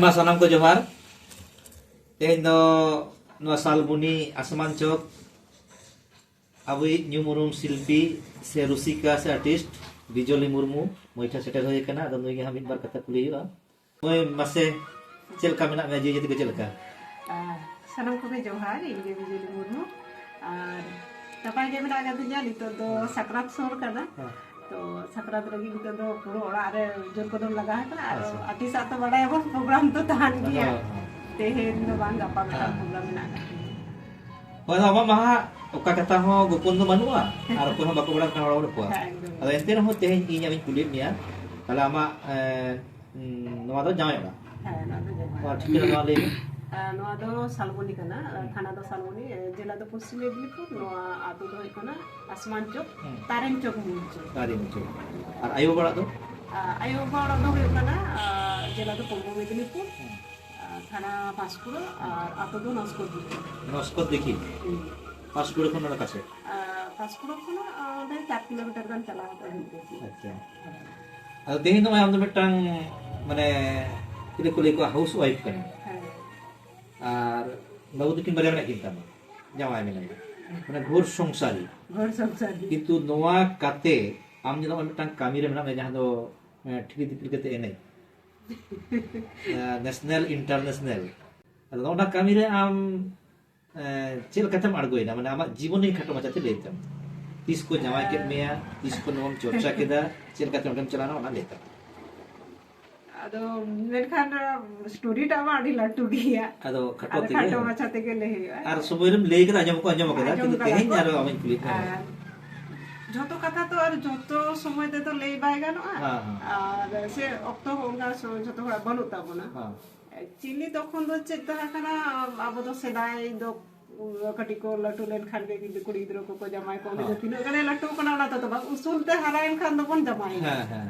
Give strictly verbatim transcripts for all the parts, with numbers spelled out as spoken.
ᱢᱟ ᱥᱟᱱᱟᱢ ᱠᱚ ᱡᱚᱦᱟᱨ᱾ ᱛᱮᱦᱮᱧ ᱫᱚ ᱱᱚᱣᱟ ᱥᱟᱞᱵᱩᱱᱤ ᱟᱥᱢᱟᱱ ᱪᱚᱠ ᱟᱵᱚᱭᱤᱡ ᱧᱩᱢ ᱩᱨᱩᱢ ᱥᱤᱞᱯᱤ ᱥᱮ ᱨᱩᱥᱤᱠᱟ ᱥᱮ ᱟᱨᱴᱤᱥᱴ ᱵᱤᱡᱚᱞᱤ ᱢᱩᱨᱢᱩ ᱢᱟᱹᱭ ᱴᱷᱮᱱ ᱥᱮᱴᱮᱨ ᱦᱩᱭ ᱟᱠᱟᱱᱟ᱾ ᱟᱫᱚ ᱱᱩᱭ ᱜᱮ ᱦᱟᱸᱜ ᱢᱤᱫ ᱵᱟᱨ ᱠᱟᱛᱷᱟ ᱠᱩᱞᱤ ᱦᱩᱭᱩᱜᱼᱟ᱾ ᱢᱟᱹᱭ, ᱢᱟᱥᱮ ᱪᱮᱫ ᱞᱮᱠᱟ ᱢᱮᱱᱟᱜ ᱢᱮᱭᱟ? ᱡᱤᱣᱤ ᱡᱟᱹᱛᱤ ᱠᱚ ᱪᱮᱫ ᱞᱮᱠᱟ? ᱟᱨ ᱥᱟᱱᱟᱢ ᱠᱚᱜᱮ ᱡᱚᱦᱟᱨ, ᱤᱧ ᱜᱮ ᱵᱤᱡᱚᱞᱤ ᱢᱩᱨᱢᱩ᱾ ᱟᱨ ᱱᱟᱯᱟᱭ ᱜᱮ ᱢᱮᱱᱟᱜ ᱟᱠᱟᱫᱤᱧᱟ᱾ ᱱᱤᱛᱚᱜ ᱫᱚ ᱥᱟᱠᱨᱟᱛ ᱥᱩᱨ ᱠᱟᱱᱟ᱾ ᱦᱮᱸ᱾ ᱛᱚ ᱥᱟᱠᱨᱟᱛ ᱞᱟᱹᱜᱤᱫ ᱱᱤᱛᱚᱜ ᱫᱚ ᱯᱩᱨᱟᱹ ᱚᱲᱟᱜ ᱨᱮ ᱡᱳᱨ ᱠᱚᱫᱚᱢ ᱞᱟᱜᱟᱣ ᱟᱠᱟᱱᱟ᱾ ᱟᱨ ᱟᱪᱪᱷᱟ᱾ ᱟᱹᱰᱤ ᱥᱟᱜ ᱛᱚ ᱵᱟᱰᱟᱭᱟᱵᱚᱱ, ᱯᱨᱳᱜᱨᱟᱢ ᱫᱚ ᱛᱟᱦᱮᱱ ᱜᱮᱭᱟ᱾ ᱦᱮᱸ, ᱦᱮᱸ᱾ ᱛᱮᱦᱮᱧ ᱫᱚ ᱵᱟᱝ, ᱜᱟᱯᱟ ᱢᱤᱫᱴᱟᱝ ᱦᱮᱸ᱾ ᱯᱨᱳᱜᱨᱟᱢ ᱢᱮᱱᱟᱜ ᱟᱠᱟᱫ ᱛᱤᱧᱟ᱾ ᱦᱳᱭ, ᱟᱫᱚ ᱟᱢᱟᱜ ᱢᱟ ᱦᱟᱸᱜ ᱚᱠᱟ ᱠᱟᱛᱷᱟ ᱦᱚᱸ ᱜᱳᱯᱚᱱ ᱫᱚ ᱵᱟᱹᱱᱩᱜᱼᱟ, ᱟᱨ ᱚᱠᱚᱭ ᱦᱚᱸ ᱵᱟᱠᱚ ᱵᱟᱲᱟᱭ ᱠᱟᱱᱟ ᱦᱚᱲ ᱠᱚᱣᱟ᱾ ᱦᱮᱸ, ᱮᱠᱫᱚᱢ᱾ ᱟᱫᱚ ᱮᱱᱛᱮ ᱨᱮᱦᱚᱸ ᱛᱮᱦᱮᱧ ᱤᱧ ᱟᱢᱤᱧ ᱠᱩᱞᱤᱭᱮᱫ ᱢᱮᱭᱟ, ᱛᱟᱦᱞᱮ ᱟᱢᱟᱜ, ᱮᱸ, ᱩᱸ, ᱱᱚᱣᱟ ᱫᱚ ᱡᱟᱶᱟᱭ ᱚᱲᱟᱜ? ᱦᱮᱸ, ᱱᱚᱣᱟ ᱫᱚ ᱡᱟᱶᱟᱭ ᱱᱚᱣᱟ ᱚᱲᱟᱜ᱾ ᱴᱷᱤᱠᱟᱹᱱᱟ ᱱᱚᱣᱟ ᱞᱟᱹᱭ ᱢᱮ᱾ ᱟᱨ ᱱᱚᱣᱟ ᱫᱚ ᱥᱟᱞᱵᱚᱱᱤ ᱠᱟᱱᱟ, ᱦᱩᱸ᱾ ᱛᱷᱟᱱᱟ ᱫᱚ ᱥᱟᱞᱵᱚᱱᱤ, ᱡᱮᱞᱟ ᱫᱚ ᱯᱚᱥᱪᱤᱢ ᱢᱮᱫᱽᱱᱤᱯᱩᱨ, ᱱᱚᱣᱟ ᱟᱹᱛᱩ ᱫᱚ ᱦᱩᱭᱩᱜ ᱠᱟᱱᱟ ᱟᱥᱢᱟᱱ ᱪᱚᱠ, ᱦᱩᱸ᱾ ᱛᱟᱨᱮᱱ ᱪᱚᱠ ᱢᱩᱞ ᱪᱚᱠ᱾ ᱛᱟᱨᱮᱱ ᱪᱚᱠ᱾ ᱟᱨ ᱟᱭᱳ ᱵᱟᱵᱟ ᱚᱲᱟᱜ ᱫᱚ? ᱟᱨ ᱟᱭᱳ ᱵᱟᱵᱟ ᱚᱲᱟᱜ ᱫᱚ ᱦᱩᱭᱩᱜ ᱠᱟᱱᱟ, ᱟᱨ ᱡᱮᱞᱟ ᱫᱚ ᱯᱩᱨᱵᱚ ᱢᱮᱫᱽᱱᱤᱯᱩᱨ, ᱦᱩᱸ᱾ ᱟᱨ ᱛᱷᱟᱱᱟ ᱯᱟᱸᱥᱠᱩᱲᱟ, ᱟᱨ ᱟᱹᱛᱩ ᱫᱚ ᱱᱚᱥᱠᱚᱨ ᱫᱤᱜᱷᱤ᱾ ᱱᱚᱥᱠᱚᱨ ᱫᱤᱜᱷᱤ? ᱦᱩᱸ᱾ ᱯᱟᱸᱥᱠᱩᱲᱟ ᱠᱷᱚᱱ ᱱᱚᱰᱮ ᱠᱟᱪᱮ? ᱟᱨ ᱯᱟᱸᱥᱠᱩᱲᱟ ᱠᱷᱚᱱᱟᱜ, ᱟᱨ ᱚᱸᱰᱮ ᱪᱟᱨ ᱠᱤᱞᱳᱢᱤᱴᱟᱨ ᱜᱟᱱ ᱪᱟᱞᱟᱣ ᱠᱟᱛᱮ ᱦᱩᱭᱩᱜ ᱜᱮᱭᱟ᱾ ᱟᱪᱪᱷᱟ᱾ ᱟᱫᱚ ᱛᱮᱦᱮᱧ ᱱᱚᱜᱼᱚᱭ ᱟᱢ ᱫᱚ ᱢᱤᱫᱴᱟᱝ, ᱢᱟᱱᱮ, ᱪᱤᱞᱤ ᱠᱚ ᱞᱟᱹᱭ ᱠᱚᱣᱟ, ᱦᱟᱣᱩᱥ ᱣᱟᱭᱤᱯ ᱠᱟᱱᱟᱢ᱾ ᱦᱮᱸ᱾ ᱟᱨ ᱵᱟᱹᱵᱩ ᱛᱟᱹᱠᱤᱱ ᱵᱟᱨᱭᱟ ᱢᱮᱱᱟᱜ ᱠᱤᱱ ᱛᱟᱢᱟ, ᱡᱟᱶᱟᱭ ᱢᱮᱱᱟᱭᱟ, ᱢᱟᱱᱮ ᱜᱷᱳᱨ ᱥᱚᱝᱥᱟᱨᱤ᱾ ᱜᱷᱳᱨ ᱥᱚᱝᱥᱟᱨᱤ᱾ ᱠᱤᱱᱛᱩ ᱱᱚᱣᱟ ᱠᱟᱛᱮ ᱟᱢ ᱡᱮ ᱱᱚᱜᱼᱚᱭ ᱢᱤᱫᱴᱟᱝ ᱠᱟᱹᱢᱤ ᱨᱮ ᱢᱮᱱᱟᱜ ᱢᱮᱭᱟ, ᱡᱟᱦᱟᱸ ᱫᱚ, ᱮᱸ, ᱴᱷᱤᱞᱤ ᱫᱤᱯᱤᱞ ᱠᱟᱛᱮ ᱮᱱᱮᱡ, ᱮᱸ, ᱱᱮᱥᱱᱟᱞ, ᱤᱱᱴᱟᱨᱱᱮᱥᱱᱟᱞ᱾ ᱟᱫᱚ ᱚᱱᱟ ᱠᱟᱹᱢᱤ ᱨᱮ ᱟᱢ, ᱮᱸ, ᱪᱮᱫ ᱞᱮᱠᱟᱛᱮᱢ ᱟᱬᱜᱚᱭᱮᱱᱟ? ᱢᱟᱱᱮ ᱟᱢᱟᱜ ᱡᱤᱵᱚᱱᱤ ᱠᱷᱟᱴᱚ ᱢᱟᱪᱷᱟᱛᱮ ᱞᱟᱹᱭ ᱛᱟᱢ᱾ ᱛᱤᱥ ᱠᱚ ᱡᱟᱶᱟᱭ ᱠᱮᱫ ᱢᱮᱭᱟ, ᱛᱤᱥ ᱠᱚ ᱱᱚᱣᱟᱢ ᱪᱚᱨᱪᱟ ᱠᱮᱫᱟ, ᱪᱮᱫ ᱞᱮᱠᱟᱛᱮ ᱚᱸᱰᱮᱢ ᱪᱟᱞᱟᱣᱱᱟ, ᱚᱱᱟ ᱞᱟᱹᱭ ᱛᱟᱢ᱾ ᱟᱫᱚ ᱢᱮᱱᱠᱷᱟᱱ ᱥᱴᱳᱨᱤ ᱴᱟᱜ ᱢᱟ ᱟᱹᱰᱤ ᱞᱟᱹᱴᱩ ᱜᱮᱭᱟ᱾ ᱟᱫᱚ ᱠᱷᱟᱴᱚ ᱟᱫᱚ ᱛᱮᱜᱮ᱾ ᱠᱷᱟᱴᱚ ᱢᱟᱪᱷᱟ ᱛᱮᱜᱮ ᱞᱟᱹᱭ ᱦᱩᱭᱩᱜᱼᱟ᱾ ᱟᱨ ᱥᱚᱢᱚᱭ ᱨᱮᱢ ᱞᱟᱹᱭ ᱠᱮᱫᱟ, ᱟᱸᱡᱚᱢ ᱦᱚᱸᱠᱚ ᱟᱸᱡᱚᱢ ᱟᱠᱟᱫᱟ, ᱟᱸᱡᱚᱢ ᱠᱤᱱᱛᱩ ᱠᱟᱫᱟ ᱛᱮᱦᱮᱧ ᱠᱚ᱾ ᱟᱨᱚ ᱟᱢᱤᱧ ᱠᱩᱞᱤᱭᱮᱫ ᱢᱮᱭᱟ᱾ ᱟᱨ ᱡᱷᱚᱛᱚ ᱠᱟᱛᱷᱟ ᱛᱚ ᱟᱨ ᱡᱷᱚᱛᱚ ᱥᱚᱢᱚᱭ ᱛᱮᱫᱚ ᱞᱟᱹᱭ ᱵᱟᱭ ᱜᱟᱱᱚᱜᱼᱟ᱾ ᱦᱮᱸ, ᱦᱮᱸ᱾ ᱟᱨ ᱥᱮ ᱚᱠᱛᱚ ᱦᱚᱸ ᱚᱱᱠᱟ ᱥᱚ-, ᱡᱷᱚᱛᱚ ᱦᱚᱲᱟᱜ ᱵᱟᱹᱱᱩᱜ ᱛᱟᱵᱚᱱᱟ᱾ ᱦᱮᱸ᱾ Actually ᱛᱚᱠᱷᱚᱱ ᱫᱚ ᱪᱮᱫ ᱛᱟᱦᱮᱸ ᱠᱟᱱᱟ, ᱟᱵᱚ ᱫᱚ ᱥᱮᱫᱟᱭ ᱫᱚ ᱠᱟᱹᱴᱤᱡ ᱠᱚ ᱞᱟᱹᱴᱩ ᱞᱮᱱᱠᱷᱟᱱ ᱜᱮ ᱡᱩᱫᱤ ᱠᱩᱲᱤ ᱜᱤᱫᱽᱨᱟᱹ ᱠᱚᱠᱚ ᱡᱟᱶᱟᱭ ᱠᱚᱣᱟ, ᱩᱱᱤ ᱫᱚ ᱦᱮᱸ᱾ ᱛᱤᱱᱟᱹᱜ ᱜᱟᱱᱮ ᱞᱟᱹᱴᱩ ᱠᱟᱱᱟ ᱚᱱᱟ ᱛᱮᱫᱚ ᱵᱟᱝ, ᱩᱥᱩᱞ ᱛᱮ ᱦᱟᱨᱟᱭᱮᱱ ᱠᱷᱟᱱ ᱫᱚᱵᱚᱱ ᱡᱟᱶᱟᱭᱮᱭᱟ᱾ ᱦᱮᱸ, ᱦᱮᱸ᱾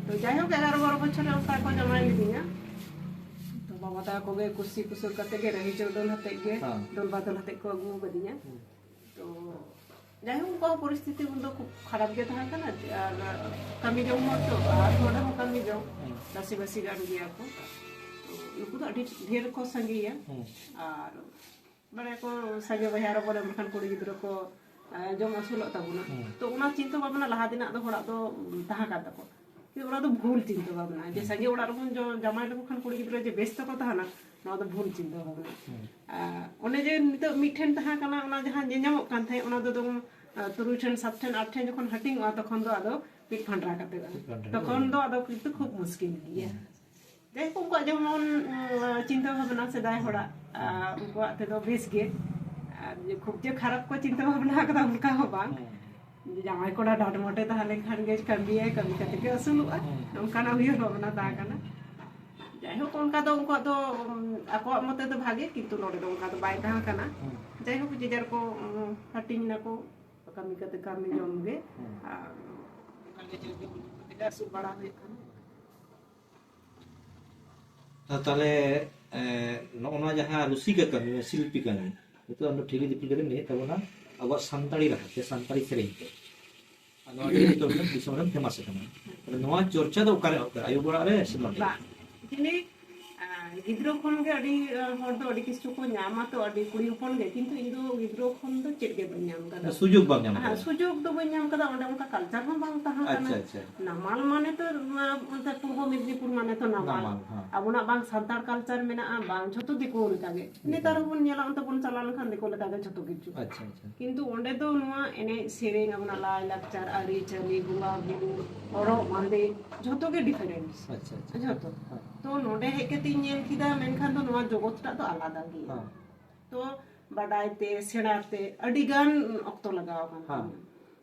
ᱛᱚ ᱡᱟᱭᱦᱳᱠ, ᱮᱜᱟᱨᱚ ᱵᱟᱨᱚ ᱵᱚᱪᱷᱚᱨ ᱨᱮ ᱚᱱᱠᱟ ᱠᱚ ᱡᱟᱶᱟᱭ ᱞᱤᱫᱤᱧᱟ᱾ ᱛᱚ ᱵᱟᱵᱟ ᱛᱟᱠᱚ ᱜᱮ ᱠᱩᱥᱤ ᱠᱩᱥᱟᱹᱞ ᱠᱟᱛᱮ ᱜᱮ ᱨᱟᱹᱦᱤ ᱪᱟᱹᱣᱰᱟᱹᱞ ᱟᱛᱮᱫ ᱜᱮ, ᱦᱮᱸ᱾ ᱫᱚᱞ ᱵᱟᱫᱚᱞ ᱟᱛᱮᱫ ᱠᱚ ᱟᱹᱜᱩ ᱟᱠᱟᱫᱤᱧᱟ᱾ ᱦᱩᱸ᱾ ᱛᱚ ᱡᱟᱭᱦᱳᱠ, ᱩᱱᱠᱩᱣᱟᱜ ᱯᱚᱨᱤᱥᱛᱷᱤᱛᱤ ᱩᱱᱫᱚ ᱠᱷᱩᱵ ᱠᱷᱟᱨᱟᱯ ᱜᱮ ᱛᱟᱦᱮᱸ ᱠᱟᱱᱟ, ᱟᱨ ᱠᱟᱹᱢᱤ ᱡᱚᱝ ᱦᱚᱲ ᱛᱚ, ᱟᱨ ᱱᱚᱰᱮ ᱦᱚᱸ ᱠᱟᱹᱢᱤ ᱡᱚᱝ, ᱦᱩᱸ᱾ ᱪᱟᱹᱥᱤᱵᱟᱹᱥᱤ ᱠᱟᱱ ᱜᱮᱭᱟ ᱠᱚ᱾ ᱱᱩᱠᱩ ᱫᱚ ᱟᱹᱰᱤ ᱰᱷᱮᱨ ᱠᱚ ᱥᱟᱸᱜᱮᱭᱟ᱾ ᱦᱩᱸ᱾ ᱟᱨ ᱵᱟᱲᱟᱭ ᱠᱚ ᱥᱟᱸᱜᱮ ᱵᱚᱭᱦᱟ ᱨᱮ ᱵᱚᱞᱮ ᱵᱟᱠᱷᱟᱱ ᱠᱩᱲᱤ ᱜᱤᱫᱽᱨᱟᱹ ᱠᱚ, ᱟ, ᱡᱚᱢ ᱟᱹᱥᱩᱞᱚᱜ ᱛᱟᱵᱚᱱᱟ᱾ ᱦᱩᱸ᱾ ᱛᱚ ᱚᱱᱟ ᱪᱤᱱᱛᱟᱹ ᱵᱷᱟᱵᱽᱱᱟ ᱞᱟᱦᱟ ᱫᱤᱱᱟᱜ ᱫᱚ ᱦᱚᱲᱟᱜ ᱫᱚ ᱛᱟᱦᱮᱸ ᱠᱟᱱ ᱛᱟᱠᱚᱣᱟ᱾ ᱠᱤᱱᱛᱩ ᱚᱱᱟ ᱫᱚ ᱵᱷᱩᱞ ᱪᱤᱱᱛᱟᱹ ᱵᱷᱟᱵᱽᱱᱟ᱾ ᱡᱮ ᱦᱩᱸ᱾ ᱥᱟᱸᱜᱮ ᱚᱲᱟᱜ ᱨᱮᱵᱚᱱ ᱡᱚ-, ᱡᱟᱶᱟᱭ ᱞᱮᱠᱚ ᱠᱷᱟᱱ ᱠᱩᱲᱤ ᱜᱤᱫᱽᱨᱟᱹ ᱡᱮ ᱵᱮᱥ ᱛᱮᱠᱚ ᱛᱟᱦᱮᱱᱟ, ᱱᱚᱣᱟ ᱫᱚ ᱵᱷᱩᱞ ᱪᱤᱱᱛᱟᱹ ᱵᱷᱟᱵᱽᱱᱟ᱾ ᱦᱩᱸ᱾ ᱟ, ᱚᱱᱮ ᱡᱮ ᱱᱤᱛᱚᱜ ᱢᱤᱫᱴᱷᱮᱱ ᱛᱟᱦᱮᱸ ᱠᱟᱱᱟ, ᱚᱱᱟ ᱡᱟᱦᱟᱸ ᱧᱮᱧᱟᱢᱚᱜ ᱠᱟᱱ ᱛᱟᱦᱮᱸᱫ, ᱚᱱᱟ ᱫᱚ ᱫᱚᱢ-, ᱟ, ᱛᱩᱨᱩᱭ ᱴᱷᱮᱱ, ᱥᱟᱛ ᱴᱷᱮᱱ, ᱟᱴ ᱴᱷᱮᱱ ᱡᱚᱠᱷᱚᱱ ᱦᱟᱹᱴᱤᱧᱚᱜᱼᱟ, ᱛᱚᱠᱷᱚᱱ ᱫᱚ ᱟᱫᱚ ᱢᱤᱫ ᱯᱷᱟᱸᱰᱨᱟ ᱠᱟᱛᱮ ᱢᱤᱫ ᱯᱷᱟᱸᱰᱨᱟ᱾ ᱛᱚᱠᱷᱚᱱ ᱫᱚ ᱟᱫᱚ ᱠᱤᱱᱛᱩ ᱠᱷᱩᱵ ᱢᱩᱥᱠᱤᱞ ᱜᱮᱭᱟ᱾ ᱦᱩᱸ᱾ ᱡᱟᱭᱦᱳᱠ, ᱩᱱᱠᱩᱣᱟᱜ ᱡᱮᱢᱚᱱ, ᱩᱸ, ᱪᱤᱱᱛᱟᱹ ᱵᱷᱟᱵᱽᱱᱟ ᱥᱮᱫᱟᱭ ᱦᱚᱲᱟᱜ, ᱟ, ᱩᱱᱠᱩᱣᱟᱜ ᱛᱮᱫᱚ ᱵᱮᱥ ᱜᱮ᱾ ᱟᱨ ᱡᱮ ᱠᱷᱩᱵ ᱡᱮ ᱠᱷᱟᱨᱟᱯ ᱠᱚ ᱪᱤᱱᱛᱟᱹ ᱵᱷᱟᱵᱽᱱᱟ ᱟᱠᱟᱫᱟ, ᱚᱱᱠᱟ ᱦᱚᱸ ᱵᱟᱝ᱾ ᱦᱮᱸ᱾ ᱡᱮ ᱡᱟᱶᱟᱭ ᱠᱚᱲᱟ ᱰᱟᱴ ᱢᱚᱴᱮ ᱛᱟᱦᱮᱸ ᱞᱮᱱᱠᱷᱟᱱ ᱜᱮ ᱠᱟᱹᱢᱤᱭᱟᱭ, ᱠᱟᱹᱢᱤ ᱠᱟᱛᱮ ᱜᱮ ᱟᱹᱥᱩᱞᱚᱜᱼᱟ, ᱦᱮᱸ᱾ ᱚᱱᱠᱟᱱᱟᱜ ᱩᱭᱦᱟᱹᱨ ᱵᱷᱟᱵᱽᱱᱟ ᱛᱟᱦᱮᱸ ᱠᱟᱱᱟ᱾ ᱡᱟᱭᱦᱳᱠ, ᱚᱱᱠᱟ ᱫᱚ ᱩᱱᱠᱩᱣᱟᱜ ᱫᱚ, ᱩᱸ, ᱟᱠᱚᱣᱟᱜ ᱢᱚᱛᱮ ᱫᱚ ᱵᱷᱟᱜᱮ, ᱠᱤᱱᱛᱩ ᱱᱚᱰᱮ ᱫᱚ ᱚᱱᱠᱟ ᱫᱚ ᱵᱟᱭ ᱛᱟᱦᱮᱸ ᱠᱟᱱᱟ᱾ ᱦᱮᱸ᱾ ᱡᱟᱭᱦᱳᱠ, ᱡᱮ ᱡᱟᱨ ᱠᱚ, ᱩᱸ, ᱦᱟᱹᱴᱤᱧ ᱱᱟᱠᱚ, ᱠᱟᱹᱢᱤ ᱠᱟᱛᱮ ᱠᱟᱹᱢᱤ ᱡᱚᱢ ᱜᱮ᱾ ᱦᱮᱸ᱾ ᱟᱨ ᱚᱱᱠᱟ ᱜᱮ ᱡᱚᱢ ᱠᱟᱛᱮ ᱜᱮ ᱟᱹᱥᱩᱞ ᱵᱟᱲᱟ ᱦᱩᱭᱩᱜ ᱠᱟᱱᱟ᱾ ᱟᱨ ᱛᱟᱦᱞᱮ, ᱮ, ᱱᱚᱜᱼᱚ ᱱᱚᱣᱟ ᱡᱟᱦᱟᱸ ᱨᱩᱥᱤᱠᱟ ᱠᱟᱹᱢᱤ, ᱥᱤᱞᱯᱤ ᱠᱟᱹᱢᱤ, ᱱᱤᱛᱚᱜ ᱟᱢ ᱫᱚ ᱴᱷᱤᱞᱤ ᱫᱤᱯᱤᱞ ᱠᱟᱛᱮᱢ ᱞᱟᱹᱭᱮᱫ ᱛᱟᱵᱚᱱᱟ ᱟᱵᱚᱣᱟᱜ ᱥᱟᱱᱛᱟᱲᱤ ᱨᱟᱦᱟ ᱛᱮ, ᱥᱟᱱᱛᱟᱲᱤ ᱥᱮᱨᱮᱧ ᱛᱮ᱾ ᱟᱨ ᱱᱚᱣᱟ ᱜᱮ ᱱᱤᱛᱚᱜ ᱫᱤᱥᱚᱢ ᱨᱮᱢ famous ᱟᱠᱟᱱᱟ᱾ ᱛᱟᱦᱞᱮ ᱱᱚᱣᱟ ᱪᱚᱨᱪᱟ ᱫᱚ ᱚᱠᱟᱨᱮ ᱮᱦᱚᱵ ᱠᱟᱱᱟ? ᱟᱭᱳ ᱚᱲᱟᱜ ᱨᱮ ᱥᱮ ᱱᱚᱰᱮ? ᱵᱟᱝ, actually, ᱟ, ᱜᱤᱫᱽᱨᱟᱹ ᱠᱷᱚᱱ ᱜᱮ ᱟᱹᱰᱤ, ᱟ, ᱦᱚᱲ ᱫᱚ ᱟᱹᱰᱤ ᱠᱤᱪᱷᱩ ᱠᱚ ᱧᱟᱢᱟ ᱛᱚ, ᱟᱹᱰᱤ ᱠᱩᱲᱤ ᱦᱚᱯᱚᱱ ᱜᱮ, ᱠᱤᱱᱛᱩ ᱤᱧ ᱫᱚ ᱜᱤᱫᱽᱨᱟᱹ ᱠᱷᱚᱱ ᱫᱚ ᱪᱮᱫ ᱜᱮ ᱵᱟᱹᱧ ᱧᱟᱢ ᱠᱟᱫᱟ᱾ ᱥᱩᱡᱳᱜᱽ ᱵᱟᱢ ᱧᱟᱢ ᱦᱮᱸ, ᱠᱟᱫᱟ? ᱥᱩᱡᱳᱜᱽ ᱫᱚ ᱵᱟᱹᱧ ᱧᱟᱢ ᱠᱟᱫᱟ, ᱚᱸᱰᱮ ᱚᱱᱠᱟ culture ᱦᱚᱸ ᱵᱟᱝ ᱛᱟᱦᱮᱸ ᱠᱟᱱᱟ᱾ ᱟᱪᱪᱷᱟ, ᱟᱪᱪᱷᱟ᱾ ᱱᱟᱢᱟᱞ ᱢᱟᱱᱮ ᱛᱚ, ᱱᱚᱣᱟ, ᱚᱱᱛᱮ ᱯᱩᱨᱵᱚ ᱢᱮᱫᱽᱱᱤᱯᱩᱨ ᱢᱟᱱᱮ ᱛᱚ ᱱᱟᱢᱟᱞ᱾ ᱱᱟᱢᱟᱞ, ᱦᱮᱸ᱾ ᱟᱵᱚᱱᱟᱜ ᱵᱟᱝ ᱥᱟᱱᱛᱟᱲ culture ᱢᱮᱱᱟᱜᱼᱟ, ᱵᱟᱝ ᱡᱷᱚᱛᱚ ᱫᱤᱠᱩ ᱞᱮᱠᱟᱜᱮ᱾ ᱦᱩᱸ᱾ ᱱᱮᱛᱟᱨ ᱦᱚᱸᱵᱚᱱ ᱧᱮᱞᱟ, ᱚᱱᱛᱮ ᱵᱚᱱ ᱪᱟᱞᱟᱣ ᱞᱮᱱᱠᱷᱟᱱ ᱫᱤᱠᱩ ᱞᱮᱠᱟᱜᱮ ᱡᱷᱚᱛᱚ ᱠᱤᱪᱷᱩ᱾ ᱟᱪᱪᱷᱟ, ᱟᱪᱪᱷᱟ᱾ ᱠᱤᱱᱛᱩ ᱚᱸᱰᱮ ᱫᱚ ᱱᱚᱣᱟ ᱮᱱᱮᱡ ᱥᱮᱨᱮᱧ, ᱟᱵᱚᱱᱟᱜ ᱞᱟᱭ ᱞᱟᱠᱪᱟᱨ, ᱟᱹᱨᱤᱪᱟᱹᱞᱤ, ᱵᱚᱸᱜᱟ ᱵᱩᱨᱩ, ᱦᱚᱨᱚᱜ ᱵᱟᱸᱫᱮ, ᱡᱷᱚᱛᱚ ᱜᱮ difference᱾ ᱟᱪᱪᱷᱟ, ᱟᱪᱪᱷᱟ᱾ ᱡᱷᱚᱛᱚ᱾ ᱦᱮᱸ᱾ ᱛᱚ ᱱᱚᱸᱰᱮ ᱦᱮᱡ ᱠᱟᱛᱮᱧ ᱧᱮᱞ ᱠᱮᱫᱟ, ᱢᱮᱱᱠᱷᱟᱱ ᱫᱚ ᱱᱚᱣᱟ ᱡᱚᱜᱚᱛ ᱴᱟᱜ ᱫᱚ ᱟᱞᱟᱫᱟ ᱜᱮᱭᱟ᱾ ᱦᱮᱸ᱾ ᱛᱚ ᱵᱟᱰᱟᱭ ᱛᱮ, ᱥᱮᱬᱟ ᱛᱮ ᱟᱹᱰᱤ ᱜᱟᱱ ᱚᱠᱛᱚ ᱞᱟᱜᱟᱣ ᱟᱠᱟᱱ ᱦᱮᱸ᱾ ᱛᱤᱧᱟ᱾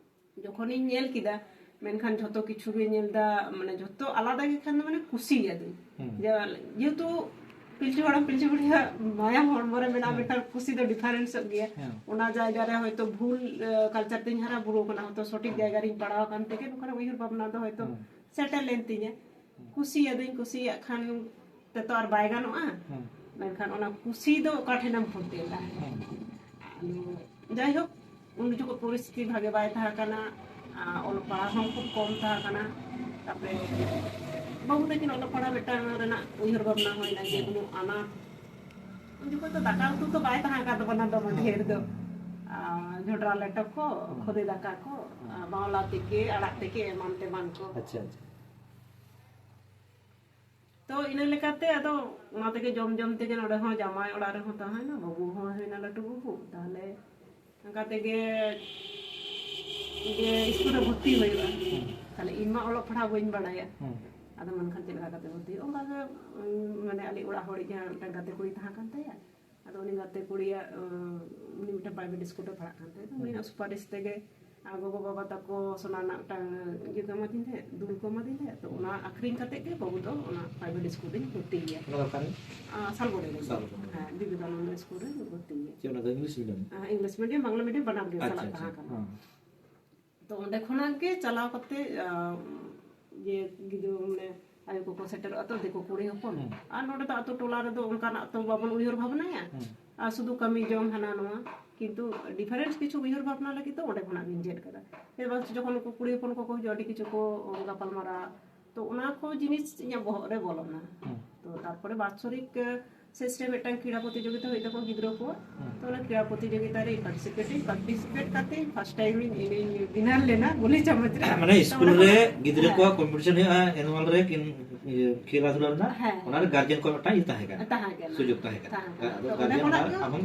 ᱡᱚᱠᱷᱚᱱᱤᱧ ᱧᱮᱞ ᱠᱮᱫᱟ, ᱢᱮᱱᱠᱷᱟᱱ ᱡᱷᱚᱛᱚ ᱠᱤᱪᱷᱩ ᱜᱮ ᱧᱮᱞ ᱫᱟ, ᱢᱟᱱᱮ ᱡᱷᱚᱛᱚ ᱟᱞᱟᱫᱟ ᱜᱮ ᱠᱷᱟᱱ ᱫᱚ ᱢᱟᱱᱮ ᱠᱩᱥᱤᱭᱟᱫᱟᱹᱧ᱾ ᱦᱩᱸ᱾ ᱡᱮ-, ᱡᱮᱦᱮᱛᱩ ᱯᱤᱞᱪᱩ ᱦᱟᱲᱟᱢ ᱯᱤᱞᱪᱩ ᱵᱩᱲᱦᱤᱭᱟᱜ ᱢᱟᱭᱟᱢ ᱦᱚᱲᱢᱚ ᱨᱮ ᱢᱮᱱᱟᱜᱼᱟ, ᱦᱩᱸ᱾ ᱢᱮᱱᱠᱷᱟᱱ ᱠᱩᱥᱤ ᱫᱚ differenceᱚᱜ ᱜᱮᱭᱟ᱾ ᱦᱩᱸ᱾ ᱚᱱᱟ ᱡᱟᱭᱜᱟ ᱨᱮ ᱦᱚᱭᱛᱳ ᱵᱷᱩᱞ, ᱮ, culture ᱛᱤᱧ ᱦᱟᱨᱟ ᱵᱩᱨᱩ ᱟᱠᱟᱱᱟ, ᱦᱚᱭᱛᱳ ᱥᱚᱴᱷᱤᱠ ᱦᱩᱸ᱾ ᱡᱟᱭᱜᱟ ᱨᱤᱧ ᱯᱟᱲᱟᱣ ᱟᱠᱟᱱ ᱛᱮᱜᱮ ᱱᱚᱝᱠᱟᱱᱟᱜ ᱩᱭᱦᱟᱹᱨ ᱵᱷᱟᱵᱽᱱᱟ ᱫᱚ ᱦᱚᱭᱛᱳ ᱦᱩᱸ᱾ ᱥᱮᱴᱮᱨ ᱞᱮᱱ ᱛᱤᱧᱟ᱾ ᱦᱩᱸ᱾ ᱠᱩᱥᱤᱭᱟᱫᱟᱹᱧ, ᱠᱩᱥᱤᱭᱟᱜ ᱠᱷᱟᱱ ᱛᱮᱛᱚ ᱟᱨ ᱵᱟᱭ ᱜᱟᱱᱚᱜᱼᱟ᱾ ᱦᱩᱸ᱾ ᱢᱮᱱᱠᱷᱟᱱ ᱚᱱᱟ ᱠᱩᱥᱤ ᱫᱚ ᱚᱠᱟ ᱴᱷᱮᱱᱮᱢ ᱯᱷᱩᱴᱮᱞᱟ? ᱦᱩᱸ᱾ ᱟᱫᱚ ᱡᱟᱭᱦᱳᱠ, ᱩᱱ ᱡᱚᱠᱷᱚᱱ ᱯᱚᱨᱤᱥᱛᱷᱤᱛᱤ ᱵᱷᱟᱜᱮ ᱵᱟᱭ ᱛᱟᱦᱮᱸ ᱠᱟᱱᱟ, ᱟᱨ ᱚᱞ ᱯᱟᱲᱦᱟᱣ ᱦᱚᱸ ᱠᱷᱩᱵ ᱠᱚᱢ ᱛᱟᱦᱮᱸ ᱠᱟᱱᱟ᱾ ᱛᱟᱯᱚᱨᱮ ᱵᱟᱹᱵᱩ ᱛᱟᱹᱠᱤᱱ ᱚᱞᱚᱜ ᱯᱟᱲᱦᱟᱜ ᱢᱤᱫᱴᱟᱝ ᱨᱮᱱᱟᱜ ᱩᱭᱦᱟᱹᱨ ᱵᱷᱟᱵᱽᱱᱟ ᱦᱩᱭᱱᱟ ᱡᱮ ᱩᱱᱟᱹᱜ ᱟᱱᱟᱴ᱾ ᱩᱱ ᱡᱚᱠᱷᱚᱱ ᱫᱚ ᱫᱟᱠᱟ ᱩᱛᱩ ᱫᱚ ᱵᱟᱭ ᱛᱟᱦᱮᱸ ᱠᱟᱱ ᱛᱟᱵᱚᱱᱟ ᱫᱚᱢᱮ ᱰᱷᱮᱨ ᱫᱚ᱾ ᱟᱨ ᱡᱚᱱᱰᱨᱟ ᱞᱮᱴᱚ ᱠᱚ, ᱠᱷᱚᱫᱮ ᱫᱟᱠᱟ ᱠᱚ, ᱟᱨ ᱵᱟᱣᱞᱟ ᱛᱮᱠᱮ, ᱟᱲᱟᱜ ᱛᱮᱠᱮ, ᱮᱢᱟᱱ ᱛᱮᱢᱟᱱ ᱠᱚ᱾ ᱟᱪᱪᱷᱟ, ᱟᱪᱪᱷᱟ᱾ ᱛᱚ ᱤᱱᱟᱹ ᱞᱮᱠᱟᱛᱮ ᱟᱫᱚ ᱚᱱᱟ ᱛᱮᱜᱮ ᱡᱚᱢ ᱡᱚᱢ ᱛᱮᱜᱮ ᱱᱚᱰᱮ ᱦᱚᱸ ᱡᱟᱶᱟᱭ ᱚᱲᱟᱜ ᱨᱮᱦᱚᱸ ᱛᱟᱦᱮᱸᱭᱮᱱᱟ, ᱵᱟᱹᱵᱩ ᱦᱚᱸ ᱦᱩᱭᱱᱟ ᱞᱟᱹᱴᱩ ᱵᱟᱹᱵᱩ᱾ ᱛᱟᱦᱞᱮ ᱚᱱᱠᱟ ᱛᱮᱜᱮ ᱡᱮ ᱤᱥᱠᱩᱞ ᱨᱮ ᱵᱷᱚᱨᱛᱤ ᱦᱩᱭᱩᱜᱼᱟ᱾ ᱛᱟᱦᱞᱮ ᱤᱧ ᱢᱟ ᱚᱞᱚᱜ ᱯᱟᱲᱦᱟᱜ ᱵᱟᱹᱧ ᱵᱟᱲᱟᱭᱟ᱾ ᱟᱫᱚ ᱢᱮᱱᱠᱷᱟᱱ ᱪᱮᱫ ᱞᱮᱠᱟ ᱠᱟᱛᱮ ᱵᱷᱚᱨᱛᱤ ᱦᱩᱭᱩᱜᱼᱟ? ᱚᱱᱠᱟ ᱜᱮ, ᱩᱸ, ᱢᱟᱱᱮ ᱟᱞᱮ ᱚᱲᱟᱜ ᱦᱚᱲᱤᱡ ᱡᱟᱦᱟᱸ ᱢᱤᱫᱴᱟᱝ ᱜᱟᱛᱮ ᱠᱩᱲᱤ ᱛᱟᱦᱮᱸ ᱠᱟᱱ ᱛᱟᱭᱟ, ᱟᱫᱚ ᱩᱱᱤ ᱜᱟᱛᱮ ᱠᱩᱲᱤᱭᱟᱜ, ᱩᱸ, ᱩᱱᱤ ᱢᱤᱫᱴᱟᱝ ᱯᱨᱟᱭᱵᱷᱮᱴ ᱤᱥᱠᱩᱞ ᱨᱮ ᱯᱟᱲᱦᱟᱜ ᱠᱟᱱ ᱛᱟᱦᱮᱸᱫ᱾ ᱩᱱᱤᱭᱟᱜ ᱥᱩᱯᱟᱨᱤᱥ ᱛᱮᱜᱮ ᱟᱨ ᱜᱚᱜᱚ ᱵᱟᱵᱟ ᱛᱟᱠᱚ ᱥᱚᱱᱟ ᱨᱮᱱᱟᱜ ᱢᱤᱫᱴᱟᱝ ᱤᱭᱟᱹ ᱠᱚ ᱮᱢᱟᱫᱤᱧ ᱛᱟᱦᱮᱸᱫ, ᱫᱩᱞ ᱠᱚ ᱮᱢᱟᱫᱤᱧ ᱛᱟᱦᱮᱸᱫ᱾ ᱛᱚ ᱚᱱᱟ ᱟᱹᱠᱷᱨᱤᱧ ᱠᱟᱛᱮ ᱜᱮ ᱵᱟᱹᱵᱩ ᱫᱚ ᱚᱱᱟ ᱯᱨᱟᱭᱵᱷᱮᱴ ᱤᱥᱠᱩᱞ ᱨᱤᱧ ᱵᱷᱚᱨᱛᱤᱭᱮᱭᱟ᱾ ᱚᱱᱟ ᱫᱚ ᱚᱠᱟᱨᱮ? ᱟᱸ, ᱥᱟᱞᱵᱚᱱᱤ ᱨᱮ᱾ ᱥᱟᱞᱵᱚᱱᱤ᱾ ᱦᱮᱸ, ᱵᱤᱵᱮᱠᱟᱱᱚᱱᱫᱚ ᱤᱥᱠᱩᱞ ᱨᱤᱧ ᱵᱷᱚᱨᱛᱤᱭᱮᱭᱟ᱾ ᱪᱮᱫ ᱚᱱᱟ ᱫᱚ ᱤᱝᱞᱤᱥ ᱢᱤᱰᱤᱭᱟᱢ? ᱦᱮᱸ, ᱤᱝᱞᱤᱥ ᱢᱤᱰᱤᱭᱟᱢ, ᱵᱟᱝᱞᱟ ᱢᱤᱰᱤᱭᱟᱢ ᱵᱟᱱᱟᱨ ᱜᱮ ᱟᱪᱪᱷᱟ, ᱪᱟᱞᱟᱜ ᱟᱪᱪᱷᱟ᱾ ᱛᱟᱦᱮᱸ ᱠᱟᱱᱟ᱾ ᱦᱮᱸ᱾ ᱛᱚ ᱚᱸᱰᱮ ᱠᱷᱚᱱᱟᱜ ᱜᱮ ᱪᱟᱞᱟᱣ ᱠᱟᱛᱮ, ᱟᱸ, ᱡᱮ ᱜᱤᱫᱽᱨᱟᱹ ᱢᱟᱱᱮ ᱟᱭᱳ ᱠᱚᱠᱚ ᱥᱮᱴᱮᱨᱚᱜᱼᱟ ᱛᱚ, ᱫᱤᱠᱩ ᱠᱩᱲᱤ ᱦᱚᱯᱚᱱ᱾ ᱦᱩᱸ᱾ ᱟᱨ ᱱᱚᱰᱮ ᱫᱚ ᱟᱛᱳ ᱴᱚᱞᱟ ᱨᱮᱫᱚ ᱚᱱᱠᱟᱱᱟᱜ ᱛᱚ ᱵᱟᱵᱚᱱ ᱩᱭᱦᱟᱹᱨ ᱵᱷᱟᱵᱽᱱᱟᱭᱟ᱾ ᱦᱩᱸ᱾ ᱟᱨ ᱥᱩᱫᱷᱩ ᱠᱟᱹᱢᱤ ᱡᱚᱝ ᱦᱟᱱᱟ ᱱᱚᱣᱟ᱾ ᱠᱤᱱᱛᱩ ᱰᱤᱯᱷᱟᱨᱮᱱᱥ ᱠᱤᱪᱷᱩ ᱩᱭᱦᱟᱹᱨ ᱵᱷᱟᱵᱽᱱᱟ ᱞᱟᱹᱜᱤᱫ ᱫᱚ ᱚᱸᱰᱮ ᱠᱷᱚᱱᱟᱜ ᱜᱤᱧ ᱪᱮᱫ ᱠᱟᱫᱟ᱾ ᱪᱮᱫᱟᱜ ᱵᱟᱝ ᱡᱚᱠᱷᱚᱱ ᱩᱱᱠᱩ ᱠᱩᱲᱤ ᱦᱚᱯᱚᱱ ᱠᱚᱠᱚ ᱦᱤᱡᱩᱜᱼᱟ, ᱟᱹᱰᱤ ᱠᱤᱪᱷᱩ ᱠᱚ ᱜᱟᱯᱟᱞ ᱢᱟᱨᱟᱣᱟ᱾ ᱛᱚ ᱚᱱᱟ ᱠᱚ ᱡᱤᱱᱤᱥ ᱤᱧᱟᱹᱜ ᱵᱚᱦᱚᱜ ᱨᱮ ᱵᱚᱞᱚᱱᱟ᱾ ᱦᱩᱸ᱾ ᱛᱚ ᱛᱟᱨᱯᱚᱨᱮ ᱵᱟᱛᱥᱚᱨᱤᱠ, ᱮ, ᱥᱮᱥ ᱨᱮ ᱢᱤᱫᱴᱟᱝ ᱠᱨᱤᱲᱟ ᱯᱨᱚᱛᱤᱡᱳᱜᱤᱛᱟ ᱦᱩᱭᱩᱜ ᱛᱟᱠᱚᱣᱟ ᱜᱤᱫᱽᱨᱟᱹ ᱠᱚᱣᱟᱜ᱾ ᱦᱩᱸ᱾ ᱛᱚ ᱚᱱᱟ ᱠᱨᱤᱲᱟ ᱯᱨᱚᱛᱤᱡᱳᱜᱤᱛᱟ ᱨᱮ ᱯᱟᱨᱴᱤᱥᱤᱯᱮᱴ ᱤᱧ, ᱯᱟᱨᱴᱤᱥᱤᱯᱮᱴ ᱠᱟᱛᱮ ᱯᱷᱟᱥᱴ ᱴᱟᱭᱤᱢ ᱤᱧ, ᱤᱧᱤᱧ ᱵᱤᱱᱟᱨ ᱞᱮᱱᱟ ᱜᱩᱞᱤ ᱪᱟᱢᱚᱪ ᱨᱮ᱾ ᱢᱟᱱᱮ ᱛᱚ ᱤᱥᱠᱩᱞ ᱚᱸᱰᱮ ᱨᱮ ᱠᱷᱚᱱᱟᱜ ᱜᱤᱫᱽᱨᱟᱹ ᱦᱮᱸ᱾ ᱠᱚᱣᱟᱜ ᱠᱚᱢᱯᱤᱴᱤᱥᱚᱱ ᱦᱩᱭᱩᱜᱼᱟ ᱮᱱᱩᱣᱟᱞ ᱨᱮ ᱠᱤᱱ, ᱤᱭᱟᱹ, ᱠᱷᱮᱞᱟ ᱫᱷᱩᱞᱟ ᱨᱮᱱᱟᱜ, ᱦᱮᱸ᱾ ᱚᱱᱟ ᱨᱮ ᱜᱟᱨᱡᱮᱱ ᱠᱚᱣᱟᱜ ᱢᱤᱫᱴᱟᱝ ᱤᱭᱟᱹ ᱛᱟᱦᱮᱸ ᱠᱟᱱᱟ᱾ ᱛᱟᱦᱮᱸ ᱠᱟᱱᱟ᱾ ᱥᱩᱡᱳᱜᱽ ᱛᱟᱦᱮᱸ ᱠᱟᱱᱟ᱾ ᱛᱟᱦᱮᱸ ᱠᱟᱱᱟ᱾ ᱟᱫᱚ ᱛᱚ ᱚᱸᱰᱮ ᱜᱟᱨᱡᱮᱱ ᱠᱷᱚᱱᱟᱜ ᱚᱱᱟ ᱜᱮ ᱟᱵᱚ